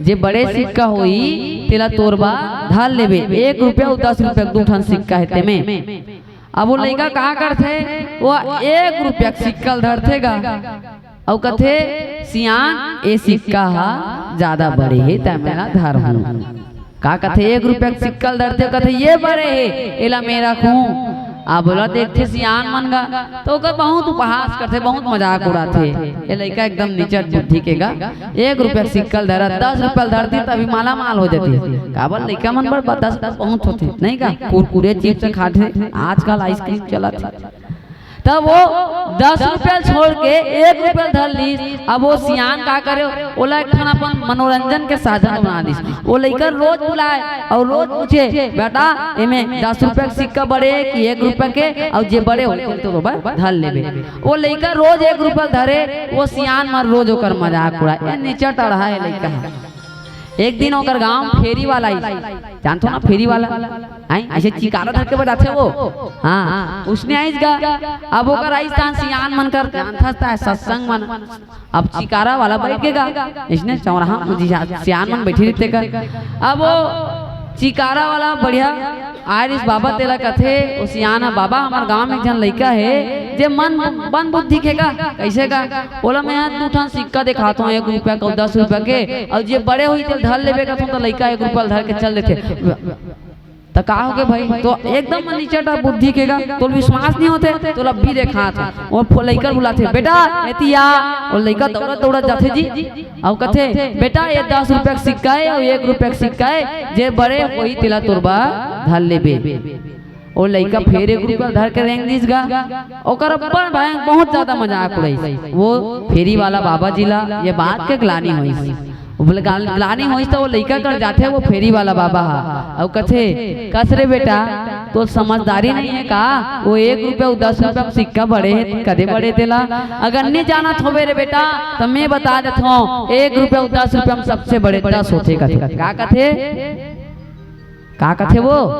"जे बड़े सिक्का होही, तेला तोर बर धर लेबे। एक रुपया अउ दस रुपया के दू ठन सिक्का हे तेमे।" अब वो लइका का करथे? वो एक रुपया के सिक्का ल धरथे गा, अउ कथे, "सियान, ए सिक्का हा ज्यादा बड़े हे, त मैं हा धरहूं।" का कथे? "एक रुपया के सिक्का ल धरथे, कथे, 'ये बड़े हे, एला मैं रखूं।'" अब ओला देखथे सियान मन गा, त ओकर बहुत उपहास करथे, बहुत मजाक उड़ाथे। ए लइका एकदम निचट बुद्धि के गा, एक रुपया के सिक्का ल धरत, दस रुपया ल धरती त अभी मालामाल हो जाती। काबर लइका मन बर दस रुपया बहुत होथे, नहीं का? कुरकुरे चिप्स खाथे, आजकल आइसक्रीम चलत हे। तब वो दस रुपया ल छोड़ के एक रुपया ल धर लीस। अब वो सियान का करे, ओला एक ठन अपन मनोरंजन के साधन बना दीस। वो लइका रोज बुलाय अउ रोज पूछे, "बेटा, एमे दस रुपया के सिक्का बड़े कि एक रुपया के?" अउ जे बड़े होही तेला तो बस धर लेबे। वो लइका रोज एक रुपया ल धरे, वो सियान मन रोज ओकर मजाक उड़ाय। ए निचट अड़हा ए लइका ह। एक दिन ओकर गांव फेरी वाला आइस। जानथो ना फेरी वाला? आई, अइसे चिकारा धर के बजाथे वो। हाँ, उसने आइस गा। अब ओकर आइस तान सियान मन कर, जानथस ता सत्संग मन। अब चिकारा वाला बइठ गे गा। अइसने चौराहा में जी सियान मन बइठे रहिथे गा। अब वो चिकारा वाला बढ़िया आय रिहिस बाबा, तेला कथे, ओ सियान ह, "बाबा, हमर गांव में एक झन लइका हे, जे मन, बन बुद्धि के गा।" "कइसे गा?" "ओला मैं ह दू ठन सिक्का देखात हंव, एक रुपया के अउ दस रुपया के, अउ जे बड़े होही, तेला धर लेबे कथंव, त लइका एक रुपया ल धर के चल देथे।" "त का होगे भाई, तो एकदम निचट बुद्धि के गा, तोला विश्वास नइ होथे, तोला अभी देखात हंव।" ओ फो-, लइका ल बुलाथे, "बेटा, एती आ।" ओ लइका दउड़त दउड़त जाथे जी, अउ कथे, "बेटा, ये दस रुपया के सिक्का हे अउ एक रुपया के सिक्का हे, जे बड़े होही तेला तोर बर धर लेबे।" ओ लइका फेर एक रुपया ल धर के रेंग दिस गा। ओकर अब्बड़ भयं-, बहुत ज्यादा मजाक उड़ाइस। वो फेरी वाला बाबा जी ला ये बात के ग्लानि होइस। वो बोले, ग्लानि होइस त वो लइका कर जाथे वो फेरी वाला बाबा हा, अउ कथे, "कस रे बेटा, तोर समझदारी नइ हे का? वो एक रुपया अउ दस रुपया के सिक्का बड़े हे, कदे बड़े तेला? अगर नइ जानत होबे रे बेटा, त मैं बता देथंव, एक रुपया अउ दस रुपया में सबसे बड़े दस होथे," कथे। का कथे? का कथे वो?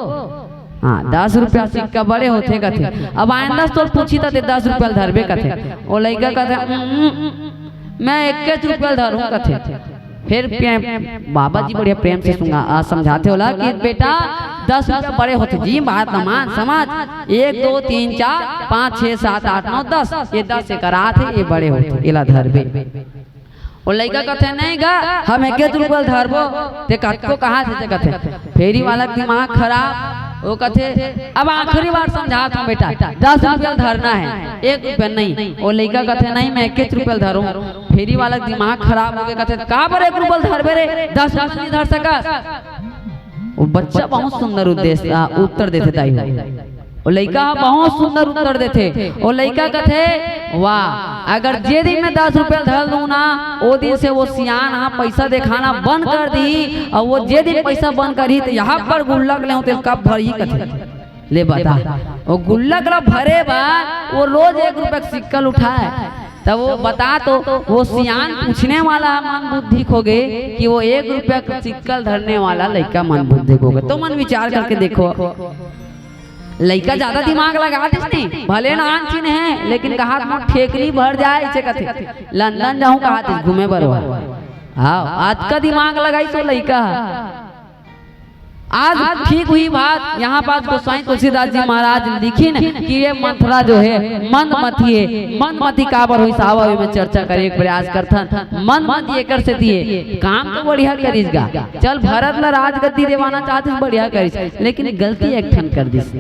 हाँ, दस रुपया सिक्का बड़े होथे कथे। अब आइंदा तोर पूछही त ते दस रुपया ल धरबे कथे। ओ लइका कथे, "उम्म, मैं एकेच रुपया ल धरहूं," कथे। फेर प्रे-, बाबा जी बढ़िया प्रेम से सुंगा-, आ, समझाथे ओला कि, "बेटा, दस रुपया बड़े होथे जी, बात ल मान, समझ। एक, दो, तीन, चार, पांच, छह, सात, आठ, नौ, दस। ये दस एकर आथे, ये बड़े होथे, एला धरबे।" ओ लइका कथे, "नहीं गा, हम एकेच रुपया ल धरबो।" ते कतको कहाथे, ते कथे, फेरी वाला के दिमाग खराब। वो कथे, "अब आखिरी बार समझात हंव बेटा, दस रुपया ल धरना हे, एक रुपया नहीं।" ओ लइका कथे, "नहीं, मैं एकेच रुपया ल धरहूं।" फेरी वाला के दिमाग खराब होगे, कथे, "काबर एक रुपया ल धरबे रे, दस रुपया ल नइ धर सकस?" वो बच्चा बहुत सुंदर उद्देश्य, आ, उत्तर देथे दाई हो। ओ लइका ह बहुत सुंदर उत्तर देथे। ओ लइका कथे, "वाह, अगर जे दिन मैं दस रुपया ल धर लूं ना, ओ दिन से वो सियान ह पइसा देखाना बंद कर दिही, अउ वो जे दिन पइसा बंद करही, त यहां पर गुल्लक लेहूं, तेला कब भरही?" कथे, ले बता, वो गुल्लक ला भरे बर वो रोज एक रुपया के सिक्का ल उठाय। तब वो बता तो, वो सियान पूछने वाला मन बुद्धि खोगे कि वो एक रुपया के सिक्का ल धरने वाला लइका मन बुद्धि खोगे। तो मन विचार करके देखो, लइका ज्यादा दिमाग लगा दिस नहीं, भले नानचिन हे, लेकिन कहात मोर ठेकनी भर जाय, अइसे कथे। लंदन जाहूं कहात हे घूमे बर। हां, अतका दिमाग लगाइस वो लइका ह। आज ठीक हुई बात, यहाँ पास गोसाई तुलसीदास जी महाराज लिखिन कि ये मंथरा जो है मंदमती है। मंदमती काबर हुई साहब, अभी मैं चर्चा करे के प्रयास करथन। मंदमती एकर सेती है, काम तो बढ़िया करिस गा, चल भरत ला राजगद्दी देवाना चाहतिस, बढ़िया करिस, लेकिन गलती एक ठन कर दिस।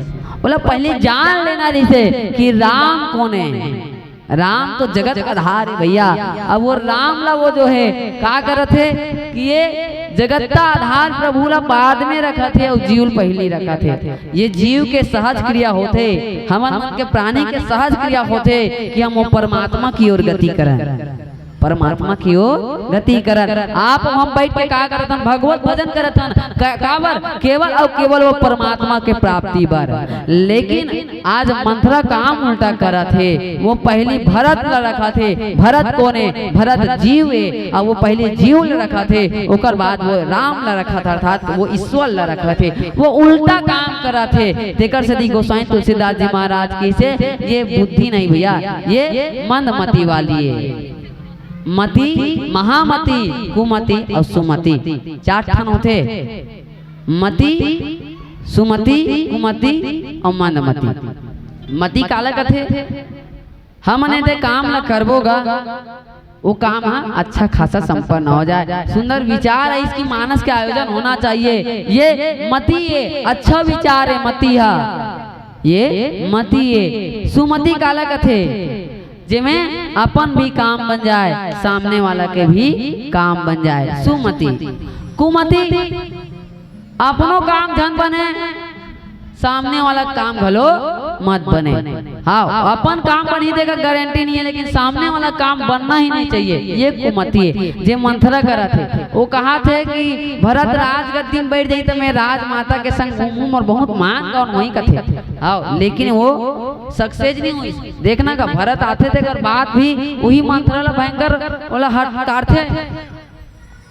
बोला पहले जान लेना रहिसे कि राम कोन है। राम तो जगत आधार है भैया। अब वो राम ला वो जो है का करत हे कि ये जगत का आधार प्रभु ला बाद में रखत हे और जीव ल पहली रखत हे। ये जीव के सहज क्रिया होथे, हमन मन के प्राणी के सहज क्रिया होथे कि हम वो परमात्मा की ओर गति करन, परमात्मा की ओर गति करन। आप हम बैठ के का करत हन? भगवत भजन करत हन। का-, काबर? केवल और केवल वो परमात्मा के प्राप्ति बर। लेकिन आज मंथरा काम उल्टा करत हे। वो पहली भरत ला रखत हे। भरत कोन हे? भरत जीव हे। और वो पहली जीव ला रखत हे, ओकर बाद वो राम ला रखत हे, अर्थात वो ईश्वर ला रखत हे। वो उल्टा काम करत हे। तेकर सेती गोसाई तुलसीदास जी महाराज कहिसे, ये बुद्धि नहीं भैया, ये मंदमती वाली है। मति, महामति, कुमति और सुमति, चार ठन होथे। मति, सुमति, कुमति और मंदमती। मति काला कथे? हमन एदे काम ला करबो गा, वो काम ह अच्छा खासा संपन्न हो जाए। सुंदर विचार है, इसकी मानस के आयोजन होना चाहिए। ये मति है, अच्छा विचार है मति हा। ये मति है। सुमति काला कथे? जेमे अपन भी काम बन जाए, सामने वाला के भी काम बन जाए। सुमति। कुमति, अपनो काम झन बने, सामने वाला काम घलो मत बने। हाँ, अपन काम बनही तेकर गारंटी नहीं है, लेकिन सामने वाला काम बनना ही नहीं चाहिए। ये कुमति है, जे मंथरा करत हे। वो कहत हे कि भरत राजगद्दी में बैठ जाही त मैं राजमाता के संग घूमूं, मोर बहुत मान कौन वही कथे। हाँ, लेकिन वो सक्सेस नहीं हुई। देखना का भरत आथे तेकर बाद भी वही मंथरा ला भयंकर ओला हटकारथे।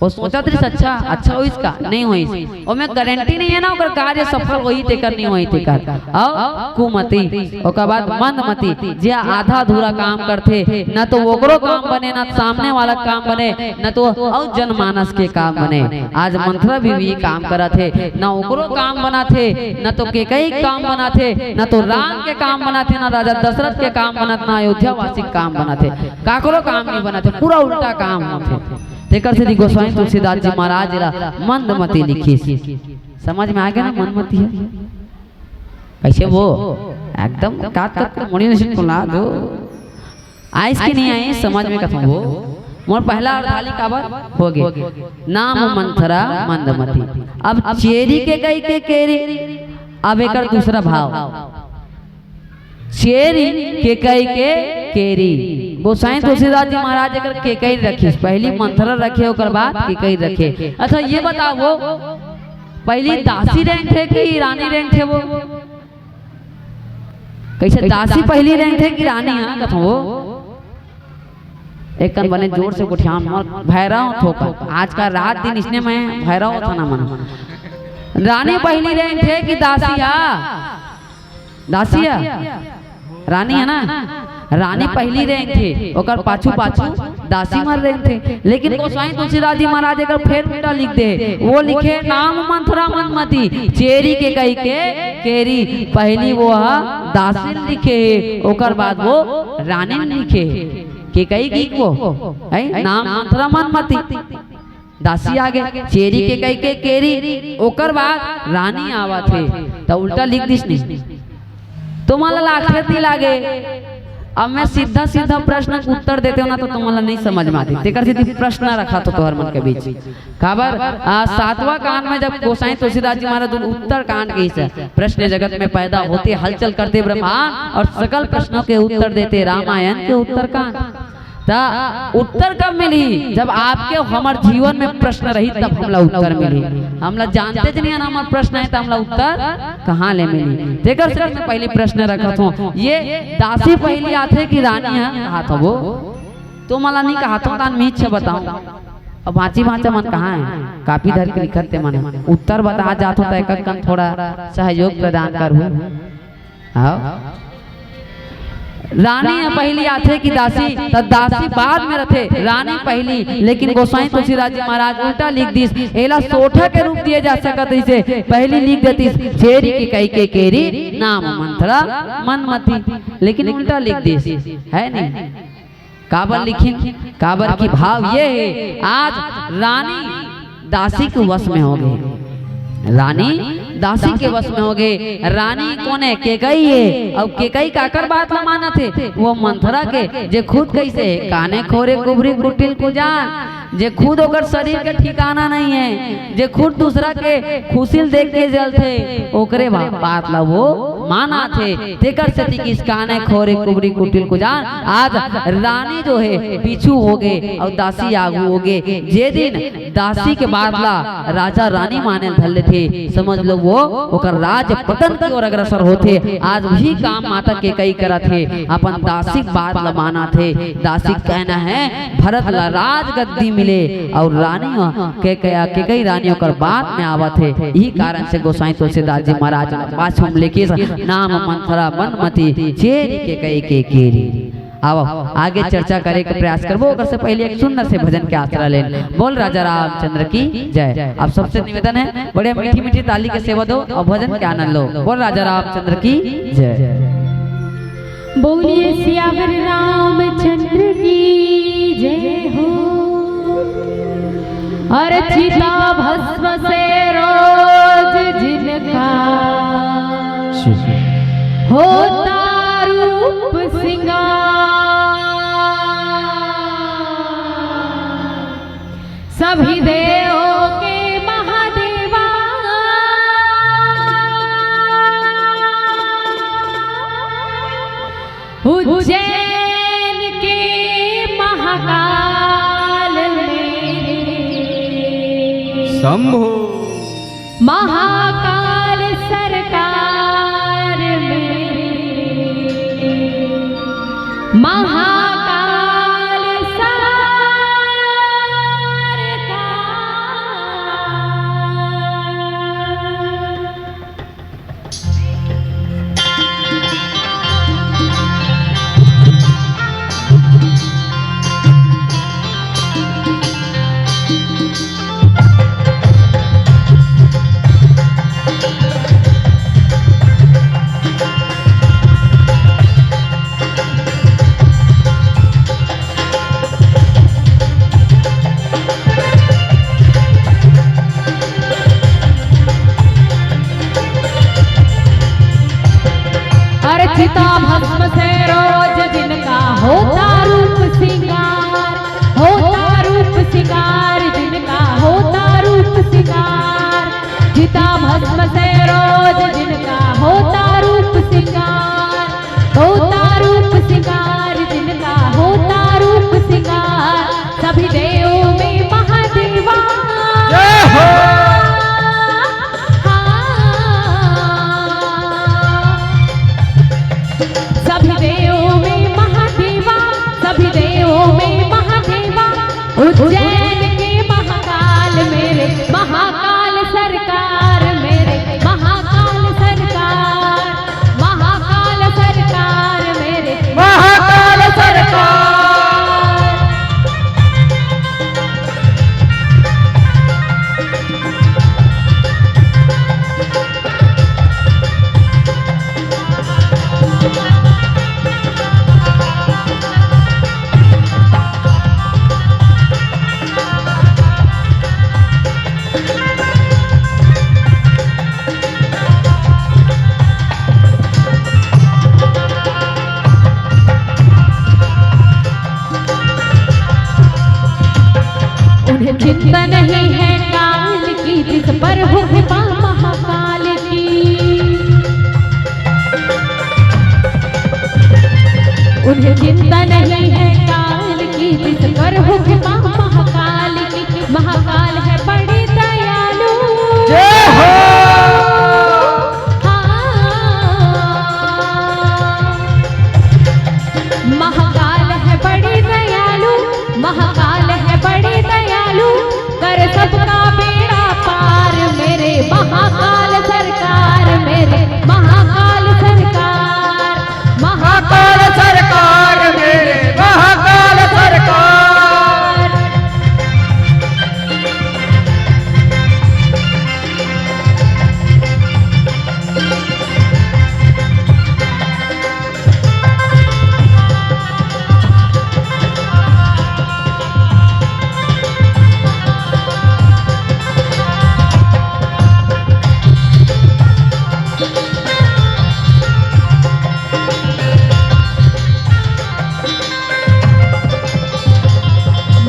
वो सोचत रहिस, अच्छा, अच्छा होइस का? नहीं होइस। ओमे गारंटी नहीं है ना, ओकर कार्य सफल होही तेकर, नहीं होही तेकर। अउ कुमति, ओकर बाद मंदमति, जे आधा अधूरा काम करथे, न तो ओकरो काम बने, न सामने वाला काम बने, न तो अउ जनमानस के काम बने। आज मंथरा भी वही काम करत हे, न ओकरो काम बनत हे, न तो केकई के काम बनत हे, न तो राम के काम बनत हे, न राजा दशरथ के काम बनत, न अयोध्या वासी के काम बनत हे, काकरो काम नहीं बनत हे, पूरा उल्टा काम होथे। तेकर सेती गोसाई तुलसीदास जी महाराज ला मंदमती लिखिस। समझ में आ गया ना मंदमती ह? कैसे वो एकदम काट काट के मुड़ी नसीन को ला दो। आइस कि नहीं आइस समझ में कथों वो। मोर पहला अर्धाली काबर हो गे। नाम मंथरा मंदमती। अब चेरी केकई के केरी। अब एकर दूसरा भाव। चेरी केकई के केरी। गोसाई तुलसीदास जी महाराज एकर केकई रखिस। पहली मंथरा रखे, ओकर बाद केकई रखे। अच्छा, ये बताओ, वो पहली दासी रेंगथे कि रानी रेंगथे वो? कैसे दासी पहली रेंगथे कि रानी? हाँ, कथों वो। एक कन बने जोर से गोठियान, मोर भैरव थोका। आज का रात दिन इसने मैं भैरव था ना मन। रानी पहली रेंगथे कि दासी? हाँ। दासी ह? रानी है ना? रानी पहली रेंगथे, ओकर पाछू पाछू दासी मन रेंगथे। लेकिन गोसाई तुलसीदास जी महाराज एकर फेर उल्टा लिख दे, वो लिखे नाम मंथरा मंदमती, चेरी केकई के केरी। पहली वो ह दासी लिखे हे, ओकर बाद वो रानी लिखे हे। केकई की वो, है? नाम मंथरा मंदमती। दासी आगे, चेरी केकई के केरी, ओकर बाद रानी आवत हे, त उल्टा लिख दिस नहीं। तुमन ला लागथे ती लागे। अब मैं सीधा सीधा प्रश्न के उत्तर देते हो ना, तो तुमन ला नहीं समझ में आती, तेकर सेती प्रश्न रखत हों तोहर मन के बीच। काबर, आ, सातवां कांड में जब गोसाई तुलसीदास जी महाराज उत्तर कांड के हिस्सा, प्रश्न जगत में पैदा होते, हलचल करते ब्रह्मांड और सकल प्रश्नों के उत्तर देते, रामायण के उत्तर कांड। त उत्तर कब मिलही? जब आपके हमर जीवन में प्रश्न रही, तब हमला उत्तर मिलही। हमला जानते च नहीं हन, हमर प्रश्न हे, त हमला उत्तर कहाँ ले मिलही? तेकर से मैं पहली प्रश्न रखत हों, ये दासी पहली आथे कि रानी ह? कहात हों वो, तुमन ला नहीं कहात हों, तान मीच बताओ। अब बाँची बाँचा मन कहाँ हे? कापी धर के लिखत ते मन हे। उत्तर बता जात हों, त एक कन थोड़ा सहयोग प्रदान करहू। हाँ। रानी ह पहिली आथे कि दासी, त दासी बाद में रथे, रानी पहिली। लेकिन गोसाई तुलसीदास जी महाराज उल्टा लिख दिस, एला सोठा के रूप दिए जा सकत रहिसे, पहिली लिख देतिस, "छेरी केकई के केरी, नाम मंथरा मनमती।" लेकिन उल्टा लिख दिस, है नहीं? काबर लिखिन? काबर की भाव ये हे, आज रानी दासी के वश में हो गे। रानी दासी के वश में हो गे। रानी कोन हे? केकई हे। अउ केकई काकर बात ला मानत हे? वो मंथरा के, जे खुद कइसे हे, काने खोरे कुबरी कुटिल कुजान, जे खुद ओकर शरीर के ठिकाना नहीं हे, जे खुद दूसरा के खुशी ल देख के जलथे, ओकरे बा-, बात ला वो मानत हे। तेकर सेती किस काने खोरे कुबरी कुटिल कुजान, आज रानी जो हे पीछू हो गे अउ दासी आगू हो गे। जे दिन दासी के बात ला राजा रानी माने ल धर लेथे, समझ लो वो ओकर राज पतन की ओर अग्रसर होथे। आज वही काम माता केकई करत हे, अपन दासी के बात ला मानत हे। दासी के कहना हे भरत ला राजगद्दी मिले अउ रानी ह केकई, केकई रानी ओकर बात में आवत हे। यही कारण से गोसाई तुलसीदास जी महाराज पाछू में लिखिस, "नाम मंथरा मनमती, छेरी केकई के केरी।" आओ, आगे चर्चा करे के प्रयास करबो, ओकर से पहले एक सुंदर से भजन के आसरा लेन। बोल राजा रामचंद्र की जय। आप सबसे निवेदन हे, बढ़िया मीठी मीठी ताली के सेवा दो अउ भजन के आनंद लो। बोल राजा रामचंद्र की जय। बोलिए सियावर रामचंद्र की जय हो। अरे चिता भस्म से रोज जिनका होता रूप सिंगार, सभी देवों के महादेवा। उज्जैन के महाकाल मेरे। शंभो। महाकाल सरकार मेरे। महाकाल सरकार। अरे चिता भस्म से रोज जिनका होता रूप सिंगार, होता रूप सिंगार जिनका होता रूप सिंगार। चिता भस्म से रोज जिनका होता रूप सिंगार, होता रूप सिंगार जिनका होता रूप सिंगार। सभी देवों में महादेवा। जय हो। हाँ। सभी देवों में महादेवा, सभी देवों में महादेवा। उज्जैन के महाकाल मेरे, महाकाल सरकार मेरे, महाकाल सरकार, महाकाल सरकार मेरे, महाकाल सरकार। उन्हें चिंता नहीं है काल की, जिस पर हुक्मा महाकाल की। उन्हें चिंता नहीं है काल की, जिस पर हुक्मा महाकाल की। महाकाल है बड़े दयालु। जय हो। हाँ। महाकाल है बड़े दयालु, महाकाल है बड़े दयालु, कर सबका बेड़ा पार मेरे महाकाल सरकार, मेरे महाकाल सरकार, महाकाल सरकार।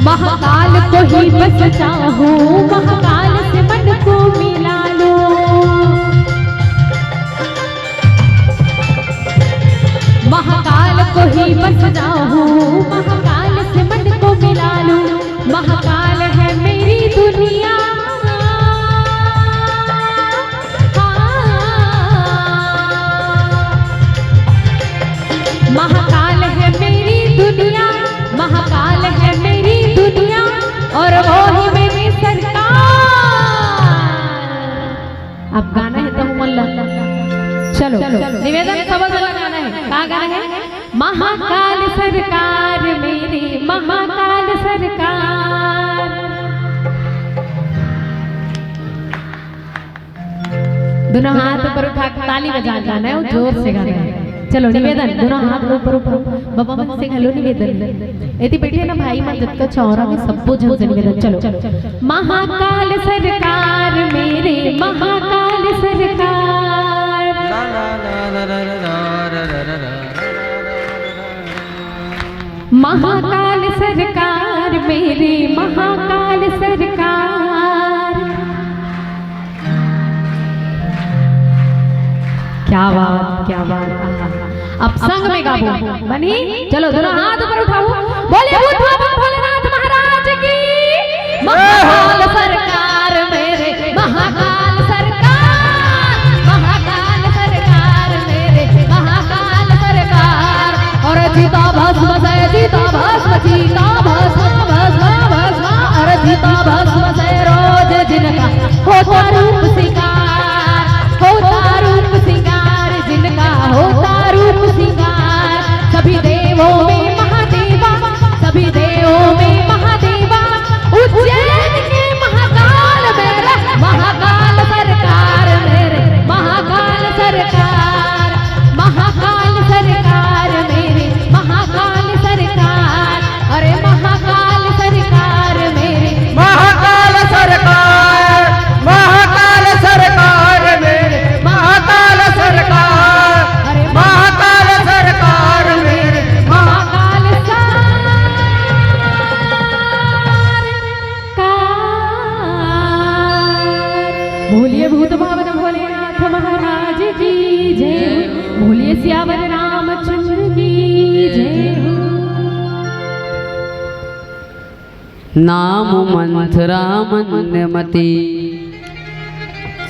महाकाल को ही बस चाहूं, महाकाल से मन को मिला लूं। महाकाल को ही बस चाहूं, महाकाल से मन को मिला लूं। महाकाल है मेरी दुनिया। महाकाल है मेरी दुनिया, महाकाल है मेरी दुनिया, और वो ही मेरी सरकार। अब गाना हे त हमन ला, चलो, निवेदन, सबो झन ला गाना हे। का गाना हे? महाकाल सरकार मेरे, महाकाल सरकार। दोनों हाथ ऊपर उठा के ताली बजा के गाना हे, अउ जोर से गाना हे। चलो, निवेदन, दोनों हाथ ऊपर उठाओ। बबा मन से घलो निवेदन। एती बइठे ना भाई मन, जतका चौरा में, सबो झन से निवेदन। चलो। महाकाल सरकार मेरे, महाकाल सरकार। महाकाल सरकार मेरे, महाकाल सरकार। क्या बात, क्या बात। आहा। अब संग में गाबो। बनी? चलो, दोनों हाथ ऊपर उठाओ। बोले भूत बाबा भोलेनाथ महाराज की। महाकाल सरकार मेरे, महाकाल सरकार, महाकाल सरकार मेरे, महाकाल सरकार। और चिता भस्म से, चिता भस्म, चिता भस्म, भस्म, भस्म, और चिता भस्म से रोज जिनका होता रूप सिंगार, होता रूप सिंगार, जिनका होता रूप सिंगार। सभी देवों में महादेवा, सभी देवों में महादेवा, उज्जैन के महाकाल मेरे, महाकाल सरकार मेरे, महाकाल सरकार, महाकाल सरकार मेरे, महाकाल सरकार। अरे महाकाल सरकार मेरे। महाकाल सरकार, महाकाल सरकार मेरे, महाकाल सरकार, अरे महाकाल सरकार मेरे, महाकाल सरकार। बोलिए भूत भावन भोलेनाथ महाराज की जय। बोलिए सियावर रामचंद्र की जय। नाम मंथरा मन मती,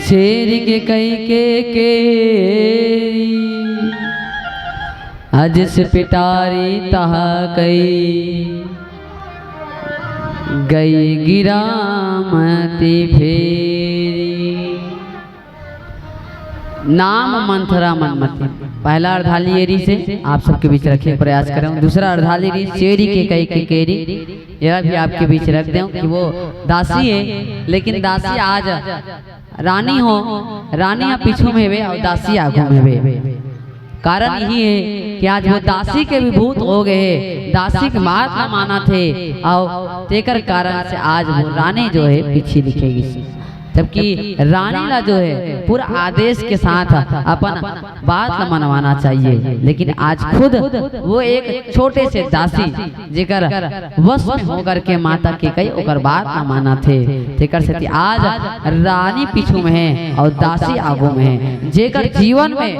शेर के कई के केरी, अजस पिटारी तह कई, गई गिरा मती फेरी। नाम मंथरा मन मती। पहला अर्धाली एरी से आप सबके बीच रखे के प्रयास करें। दूसरा अर्धाली एरी शेरी के कई के केरी, यह भी आपके बीच रख दें कि वो दासी है, लेकिन दासी आज रानी हो, रानी ह पीछू में हवे अउ दासी आगू में हवे। कारण यही है कि आज वो दासी के भी भूत हो गए है, दासी के बात ला मानथे अउ तेकर कारण से आज वो रानी जो है पीछे दिखेगी। जबकि रानी ला जो है पूरा आदेश के साथ अपन बात ला मनवाना चाहिए, लेकिन आज खुद वो एक छोटे से दासी जेकर वश में होकर के माता के कई ओकर बात ला मानथे, तेकर सेती आज रानी पीछू में है अउ दासी आगू में है। जेकर जीवन में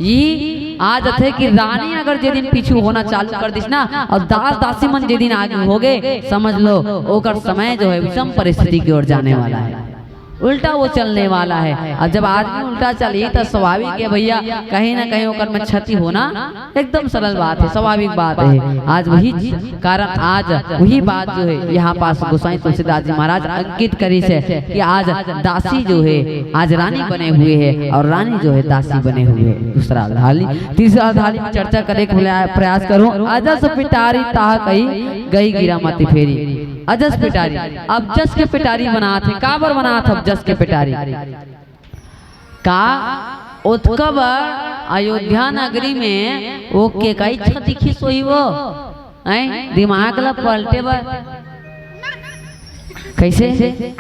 यही आ जाथे कि रानी अगर जे दिन पीछू होना चालू कर दिस ना अउ दास दासी मन जे दिन आगे हो गए, समझ लो ओकर समय जो है विषम परिस्थिति की ओर जाने वाला है, उल्टा वो चलने वाला है। अब जब आदमी उल्टा चलही तो स्वाभाविक है भैया, कहीं ना कहीं ओकर में क्षति होना एकदम सरल बात है, स्वाभाविक बात है। आज वही कारण, आज वही बात जो है यहाँ पास गोसाई तुलसीदास जी महाराज अंकित करिस हे कि आज दासी जो है, आज रानी बने हुए है अउ रानी जो है दासी बने हुए है। दूसरा अर्धाली, तीसरा अर्धाली में चर्चा करे के प्रयास करूँ। अजस पिटारी तह कई, गई गिरा मती फेरी। अजस पिटारी, अब जस के पिटारी बनात हे, काबर बनात हे अब जस के पिटारी? का ओतका बर अयोध्या नगरी में वो के कई छ दिखिस होही वो? हैं? दिमाग ला पलटे बर। कैसे?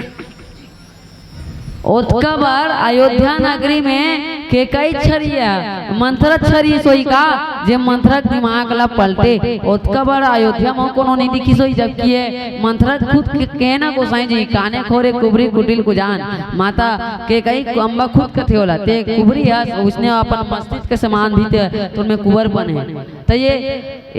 ओतका बर अयोध्या नगरी में के कई छरिया, मंथरा छरी सोई का? जे मंथरा के दिमाग ला पलटे, ओतका बड़ अयोध्या म कोनो नइ दिखिस होही, जबकि ये मंथरा खुद के कहना, गोसाई जी, काने खोरे कुबरी कुटिल कुजान, माता कैकई अम्बा खुद कथे ओला, ते कुबरी हस, उसने अपन मस्तिष्क के समान भी ते, तुम में कुंवरपन हे। त ये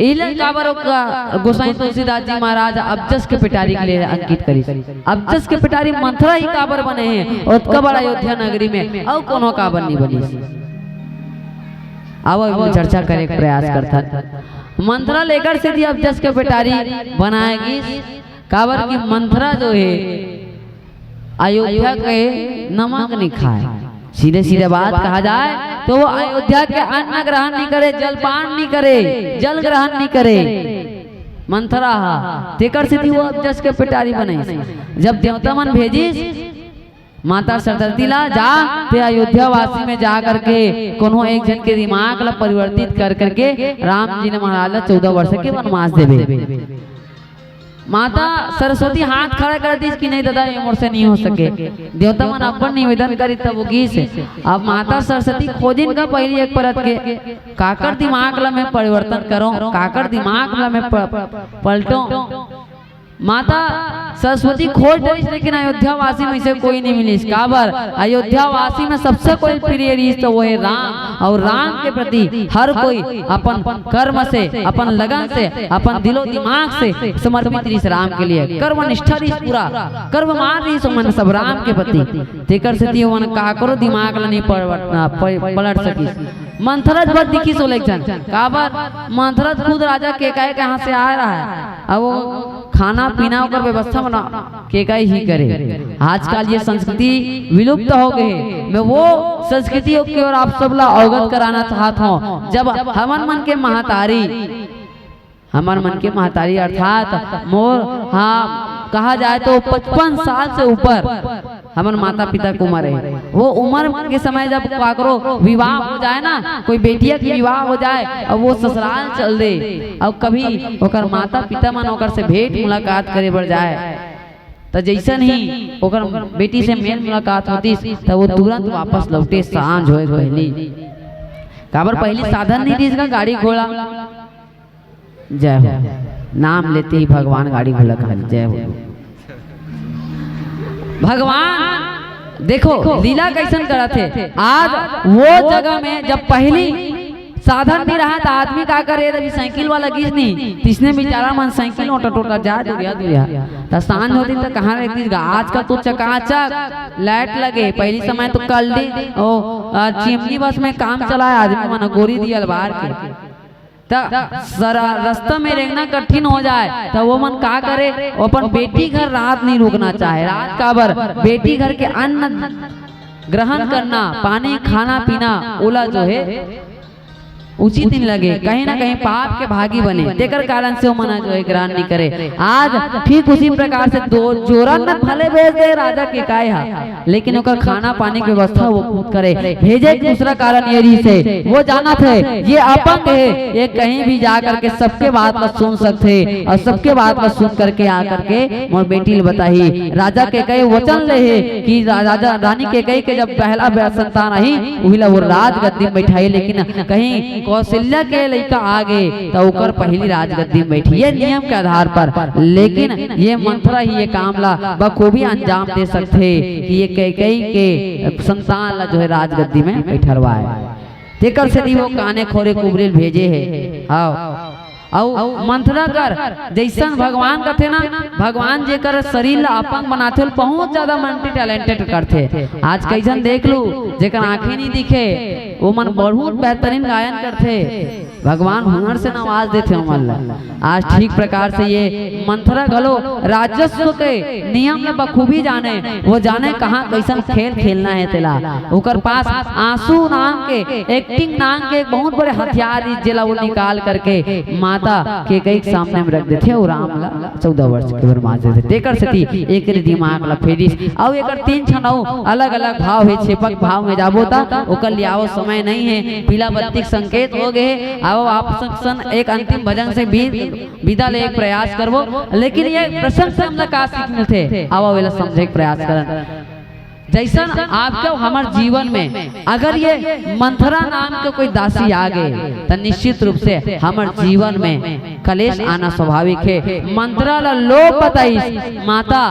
इला काबर ओका गोसाई तुलसीदास जी महाराज अबजस के पेटारी के लिए अंकित करिस। अबजस के पेटारी मंथरा ही काबर बने हे, ओतका बड़ अयोध्या नगरी में अउ कोनो काबर नइ बनिस। आवा, एमा चर्चा करे के प्रयास करथन। मंथरा ल एकर सेती अबजस के पेटारी बनाए गिस, काबर कि मंथरा जो हे, अयोध्या के नमक नइ खाय। सीधे सीधे बात कहा जाए तो वो अयोध्या के अन्न ग्रहण नइ करे, जलपान नइ करे, जल ग्रहण नइ करे। मंथरा हा, तेकर सेती वो अबजस के पेटारी बनाइस। जब देवता मन भेजिस माता सरस्वती ला, जा ते अयोध्या वासी में जा करके कोनो एक झन के दिमाग ला परिवर्तित कर करके राम जी ने महाराज ला चौदह वर्ष के वनवास देबे। माता सरस्वती हाथ खड़ा कर दिस कि नहीं दादा, ये मोर से नहीं हो सके। देवता मन अपन निवेदन करी तब वो गिस। अब माता सरस्वती खोजिन का पहली एक परत के, काकर दिमाग ला मैं परिवर्तन करूं, काकर दिमाग ला मैं प-, पलटूं। माता सरस्वती खोज डरिस, लेकिन अयोध्या वासी में से कोई नहीं मिलिस। काबर? अयोध्या वासी में सबसे कोई प्रिय रिहिस तो वो हे राम, और राम के प्रति हर कोई अपन कर्म से, अपन लगन से, अपन दिलो दिमाग से समर्पित रिहिस राम के लिए। कर्म निष्ठा रिहिस पूरा, कर्म मान रिहिस ओमन सब राम के प्रति। तेकर सेती ओमन काकरो दिमाग ला नहीं पलट, प-, पलट सकिस। मंथरा बर दिखिस ओला एक झन। काबर? मंथरा खुद राजा केकई के यहाँ से आए रहा है। अब वो खाना पीना ओकर व्यवस्था बना केकई ही करे। आजकल ये संस्कृति विलुप्त हो गए हे। मैं वो संस्कृति के ओर आप सब ला अवगत कराना चाहत हूँ। जब हमन मन के महतारी, हमन मन के महतारी अर्थात मोर, हाँ, कहा जाए तो पचपन साल से ऊपर हमन माता पिता के उम्र हे। वो उम्र के समय जब काकरो विवाह हो जाए ना, कोई बेटिया के विवाह हो जाए, अब वो ससुराल चल दे, अब कभी ओकर माता पिता मन ओकर से भेंट मुलाकात करे बर जाए, त जैसन ही ओकर बेटी से मेल मुलाकात होतिस, त वो तुरंत वापस लौटे, सांझ होए के पहली। काबर? पहली साधन नहीं दिस का गाड़ी घोड़ा। जय हो। नाम लेते ही भगवान गाड़ी घोड़ा कहा, जय हो। भगवान देखो लीला कैसन करत हे। आज वो जगह में जब पहली साधन नहीं रहा त आदमी का करे, अभी साइकिल वाला गिस नहीं, तिसने बेचारा मन साइकिल ओटा टोटा जा दुरिया दुरिया। त सांझ होती त कहाँ रहती? आजकल तो चकाचक लाइट लगे, पहली समय तो कल दी ओ, आ, चिमनी बस में काम चलाए आदमी मन गोरी दियल बार के। त सरा-, रास्ता में रेंगना कठिन हो जाए, त वो मन का करे? वो अपन बेटी घर रात नहीं रुकना चाहे। रात काबर? बेटी घर के अन्न ग्रहण करना, पानी, खाना पीना, ओला जो हे उचित नहीं लगे, कहीं ना कहीं पाप के भागी बने, तेकर कारण से वो मन जो हे ग्रहण नहीं करे। आज ठीक उसी प्रकार से दो जोरन न भले भेज दे राजा केकई हा, लेकिन ओकर खाना पानी के व्यवस्था वो खुद करे। भेजे के दूसरा कारण ये रिहिस हे, वो जानत हे ये अपंग हे, ये कहीं भी जा करके सबके बात ला सुन सकथे और सबके बात ला सुन करके आ करके मोर बेटी ल बताही। राजा केकई वचन ले हे कि रा-, राजा रानी केकई के जब पहला बे-, संतान आही, उही ला वो राजगद्दी में बैठाही, लेकिन कहीं कौशल्या के लइका आ गे त ओकर पहली राजगद्दी में बैठी, ये नियम के आधार पर। लेकिन ये मंथरा ही ये काम ला बखूबी अंजाम दे सकथे कि ये केकई के संतान ला जो हे राजगद्दी में बैठरवाए। तेकर सेती वो काने खोरे कुबरी ल भेजे हे। हाँ, अउ मंथरा कर जैसन भगवान कथे ना, भगवान जेकर शरीर ला अपंग बनाथे, ओला बहुत ज्यादा मल्टी टैलेंटेड करथे। आज कई झन देख लू, जेकर आंखें नहीं दिखे, वो मन बहुत बेहतरीन गायन करथे। भगवान हुनर से नवाज देथे ओमन ला। आज ठीक प्रकार से ये मंथरा घलो राजस्व के नियम ल बखूबी जाने, वो जाने कहाँ कैसन खेल खेलना हे तेला। ओकर पास आंसू नाम के, एक्टिंग नाम के एक बहुत बड़े हथियार रिहिस, जेला वो निकाल करके माता केकई के सामने में रख देथे अउ राम ला चौदह वर्ष के वनवास देथे। तेकर सेती एकर दिमाग ला फेरिस अउ एकर तीन ठन अउ अलग-अलग भाव हे। क्षेपक भाव में जाबो त ओकर लियावो समय नहीं हे, पीला बत्ती के संकेत हो गए हे। आओ आप सब सन एक अंतिम भजन से भी विदा ले एक प्रयास करबो, लेकिन ये प्रसंग से हमला का सीख मिलथे, आओ एला समझे के प्रयास करन। जैसन आपके हमर जीवन में अगर ये मंथरा नाम के कोई दासी आ गए, तो निश्चित रूप से हमर जीवन में कलेश आना स्वाभाविक है। मंथरा ला लोभ बताइस, माता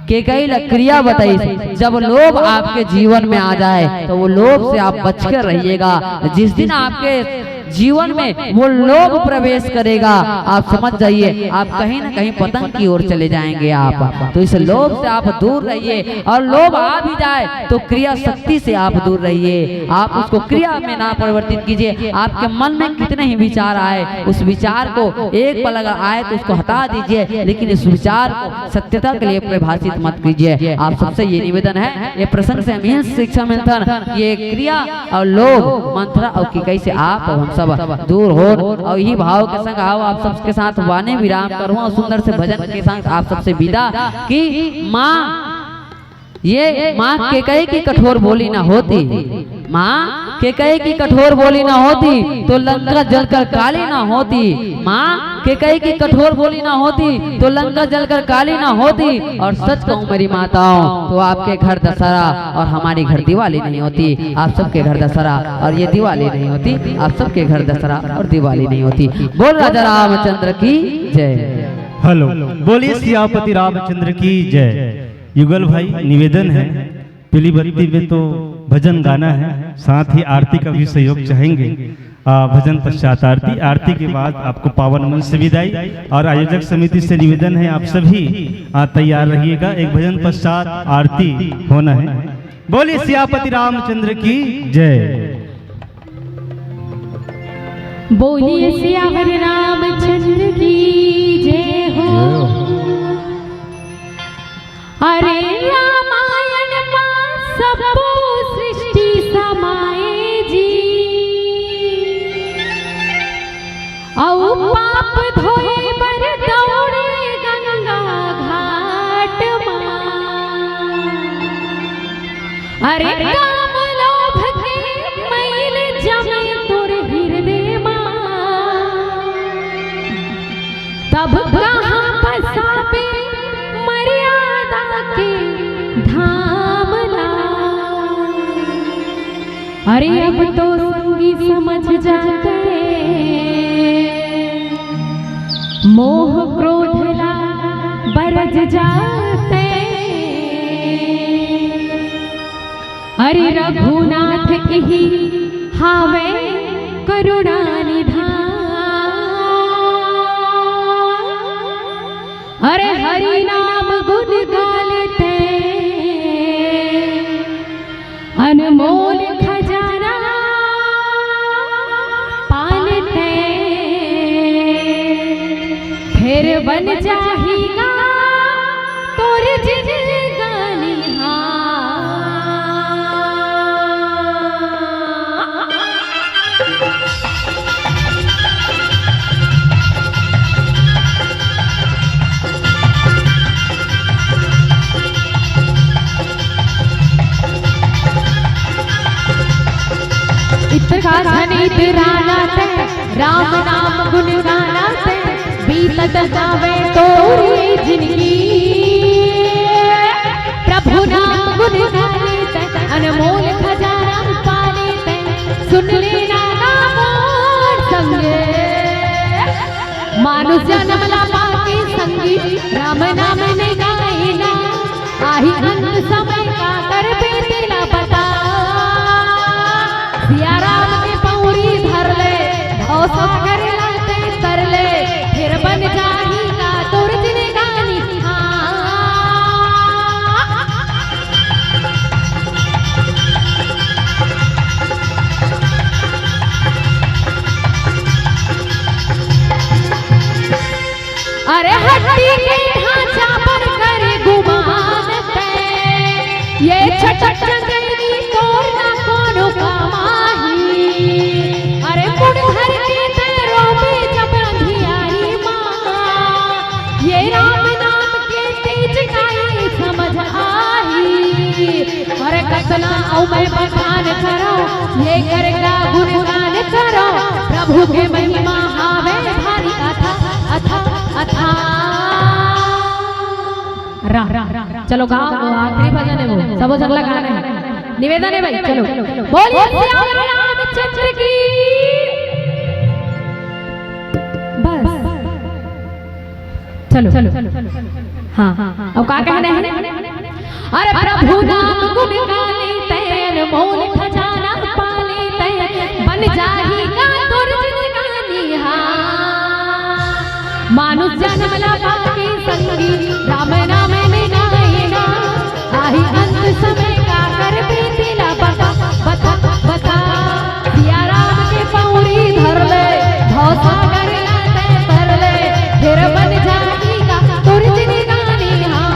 कैकेयी ला क्रिया बताइस। जब लोभ आपके जीवन में आ जाए, तो वो लोभ से आप बचकर रहिएगा। जिस दिन आपके जीवन में वो लोभ प्रवेश करेगा, आप समझ जाइए, आप कहीं ना कहीं पतन की ओर चले जाएंगे आप। तो इस लोभ से आप दूर रहिए, और लोभ आ भी जाए तो क्रिया शक्ति से आप दूर रहिए। आप उसको क्रिया में ना परिवर्तित कीजिए। आपके मन में कितने ही विचार आए, उस विचार को एक पल अगर आए तो उसको हटा दीजिए, लेकिन इस विचार को सत्यता के लिए परिभाषित मत कीजिए। आप सबसे ये निवेदन है, ये प्रसंग से हम यही शिक्षा मिलथन, ये क्रिया और लोभ, मंथरा और कैकेयी से आप और हम सब दूर हो। और यही भाव के संग आओ, आप सबके साथ वाणी विराम करूँ और सुंदर से भजन के संग आप सबसे विदा कि माँ, ये माँ कैकेयी की कठोर बोली ना होती, माँ कैकेयी की कठोर बोली ना होती तो लंका जलकर काली ना होती। माँ कैकेयी की कठोर बोली ना होती तो लंका जलकर काली ना होती। और सच कहूँ मेरी माताओं, तो आपके घर दशहरा और हमारी घर दिवाली नहीं होती, आप सबके घर दशहरा और ये दिवाली नहीं होती, आप सबके घर दशहरा और दिवाली नहीं होती। बोल राजा रामचंद्र की जय। हेलो, बोलिए सियापति रामचंद्र की जय। युगल भाई, निवेदन है, पीली बत्ती में तो भजन गाना है, साथ ही आरती का भी सहयोग चाहेंगे। आ, भजन पश्चात आरती, आरती के बाद आपको पावन मंच से विदाई। और आयोजक समिति से निवेदन है, आप सभी आ, तैयार रहिएगा, एक भजन पश्चात आरती होना है। बोलिए सियापति रामचंद्र की जय। बोलिए सियावर रामचंद्र की जय हो। अरे रामायण मा सबो सृष्टि समाए जी, अउ पाप धोए बर दौड़े गंगा घाट मा। अरे काम लोभ के मैल जमे तोर हृदय मा, तब कहाँ बसाबे मर्यादा के धाम ला। अरे अब तो संगी समझ जाते, मोह क्रोध ला बरज जाते। अरे रघुनाथ इही हावे करुणा निधान। अरे हरि नाम गुण गा लेते, अनमोल खजाना पा लेते। फेर बन जाही गा तोर जिनगानी हाल। इतरा घनी इतराना ते, राम नाम गुण गाना ते, बीतत जावे तोरी जिनगी। प्रभु नाम गुण गाने ते, अनमोल खजाना पाने ते, सुन लेना ना मोर संग। मानुष जन्म ला पाके संगी, राम नाम ने गाए ना। आही अंत समय का करबे तेला बता। सिया राम के पौरी धर ले, भव सागर ला ते तर ले, फिर बन जाही का तोर जिनगानी। हाँ। अरे हड्डी के ढांचा पर करे गुमान ते, ये छटक जंगली तोर ना कोनो कमाही। अरे मुड़ धर के ते रोबे जब अंधियारी माँ, ये राम नाम के तेज काई समझ आही। अरे कतना अउ मैं बखान करो, ये कर का गुणगान करो, प्रभु के महिमा हावे भारी अथा, अथा, अथा। रा, रा, रा, रा। चलो गाओ, वो आखिरी भजन है, वो सबो झन ला गाना है। निवेदन है भाई, चलो। बोलिए सियावर रामचंद्र की। बस, चलो। हाँ, अब का कहना है? अरे प्रभु नाम गुण गाले तैं, अनमोल खजाना पाले तैं, बन जाही का तोर जिनगानी हार। मानुष जन्म ला पाके संगी, राम नाम में गाएगा। आही अंत समय का करबे तेला बता, बता, बता। सिया राम के पौरी धर ले, भवसागर ला तैं तर ले, फेर बन जाही का तोर जिनगानी हार।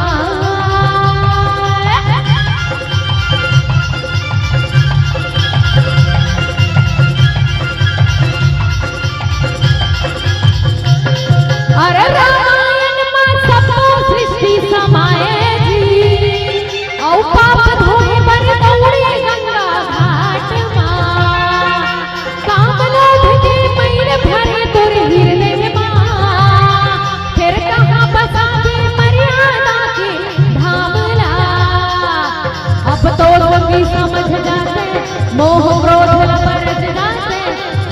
अरे रामायण मा सबो सृष्टि समाए जी, अउ पाप धोए बर दौड़े गंगा घाट मा। काम लोभ के मैल भरे तोर हृदय मा, फेर कहाँ बसाबे मर्यादा के धाम ला। अब तो संगी समझ जाते, मोह क्रोध ला परज जाते,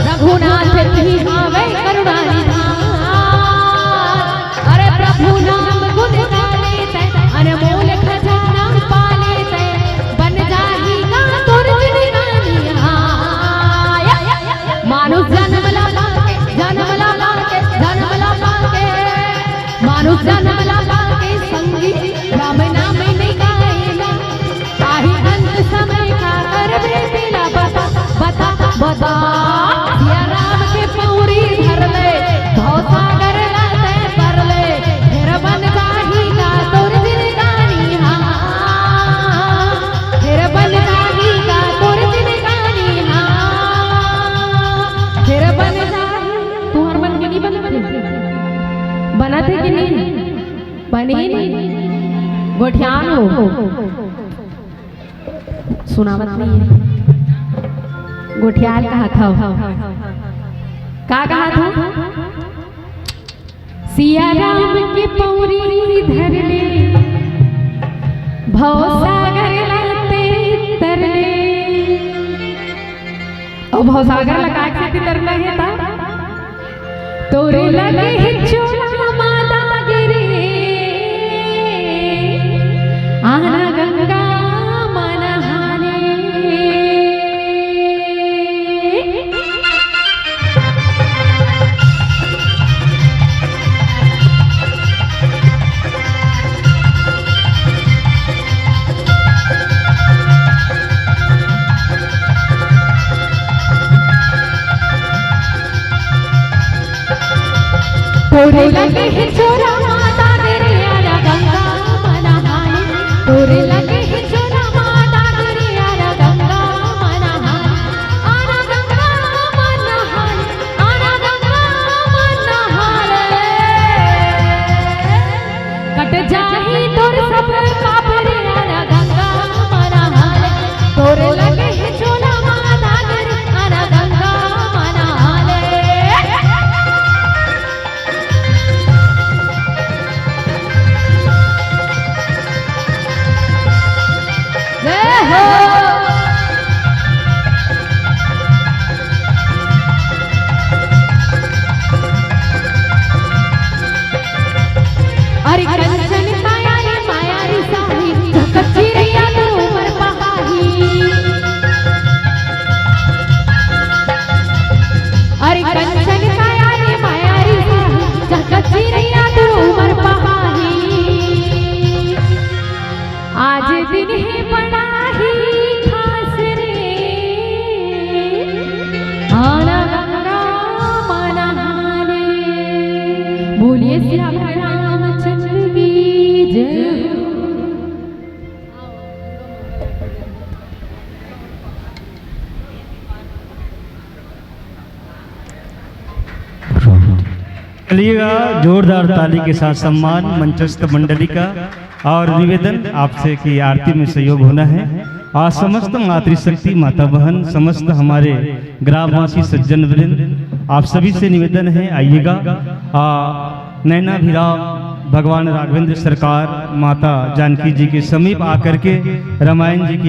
रघुनाथ तुही हावै करुणा निधान। अरे प्रभु नाम गुण गाले तैं, अनमोल खजाना पाले तैं, बन जाही का तोर जिनगानी हार। मानुष जन्म ला पाके, जन्म ला पाके, जन्म ला पाके, मानुष जन्म ला पाके संगी, राम नाम में गाएगा। आही अंत समय का करबे तेला बता, बता, बता। सिया राम के पौरी धर ले, भवसागर ला तैं तर ले, फेर बन जाही का तोर जिनगानी हार। फेर बन जाही का तोर जिनगानी हार। फेर बन जाही। तुंहर मन के नहीं बनत हे? बनत हे कि नहीं? बने नहीं। गोठियान हो। सुनावत नहीं है। गोठियाल कहा था। का कहा था? सिया राम के पौरी धर ले, भवसागर ला तैं तर ले। अउ भवसागर ला काहे सेती तरना हे ता? तोर लगे हे चोला मा दाग रे, आना गंगा मा नहाने। तोर लगे हे चोला मा दाग रे, आना गंगा मा नहाने। तोर लगे हे चोला मा दाग रे, आना गंगा मा नहाने। आना गंगा मा नहाने, आना गंगा मा नहाने। कट जाही तोर सब पाप रे, आना गंगा मा नहाने। तोर लगे हे चोला मा दाग रे, आना गंगा मा नहाने। जय हो। अरे कंचन काया रे माया रे साही, कच्ची रैया तो उमर पहाही। अरे कंचन काया रे माया रे साही, कच्ची रैया तो उमर पहाही। आज दिन हे बड़ा ही खास रे, आना गंगा मा नहाने। बोलिए सियावर रामचंद्र की जय हो। चलिएगा, जोरदार ताली के साथ सम्मान मंचस्थ मंडली का और निवेदन आपसे कि आरती में सहयोग होना है। आज समस्त मातृशक्ति, माता बहन, समस्त हमारे ग्रामवासी सज्जन वृंद, आप सभी से निवेदन है, आइएगा। आ, नैना भिराव भगवान राघवेंद्र सरकार माता जानकी जी के समीप आकर के रामायण जी की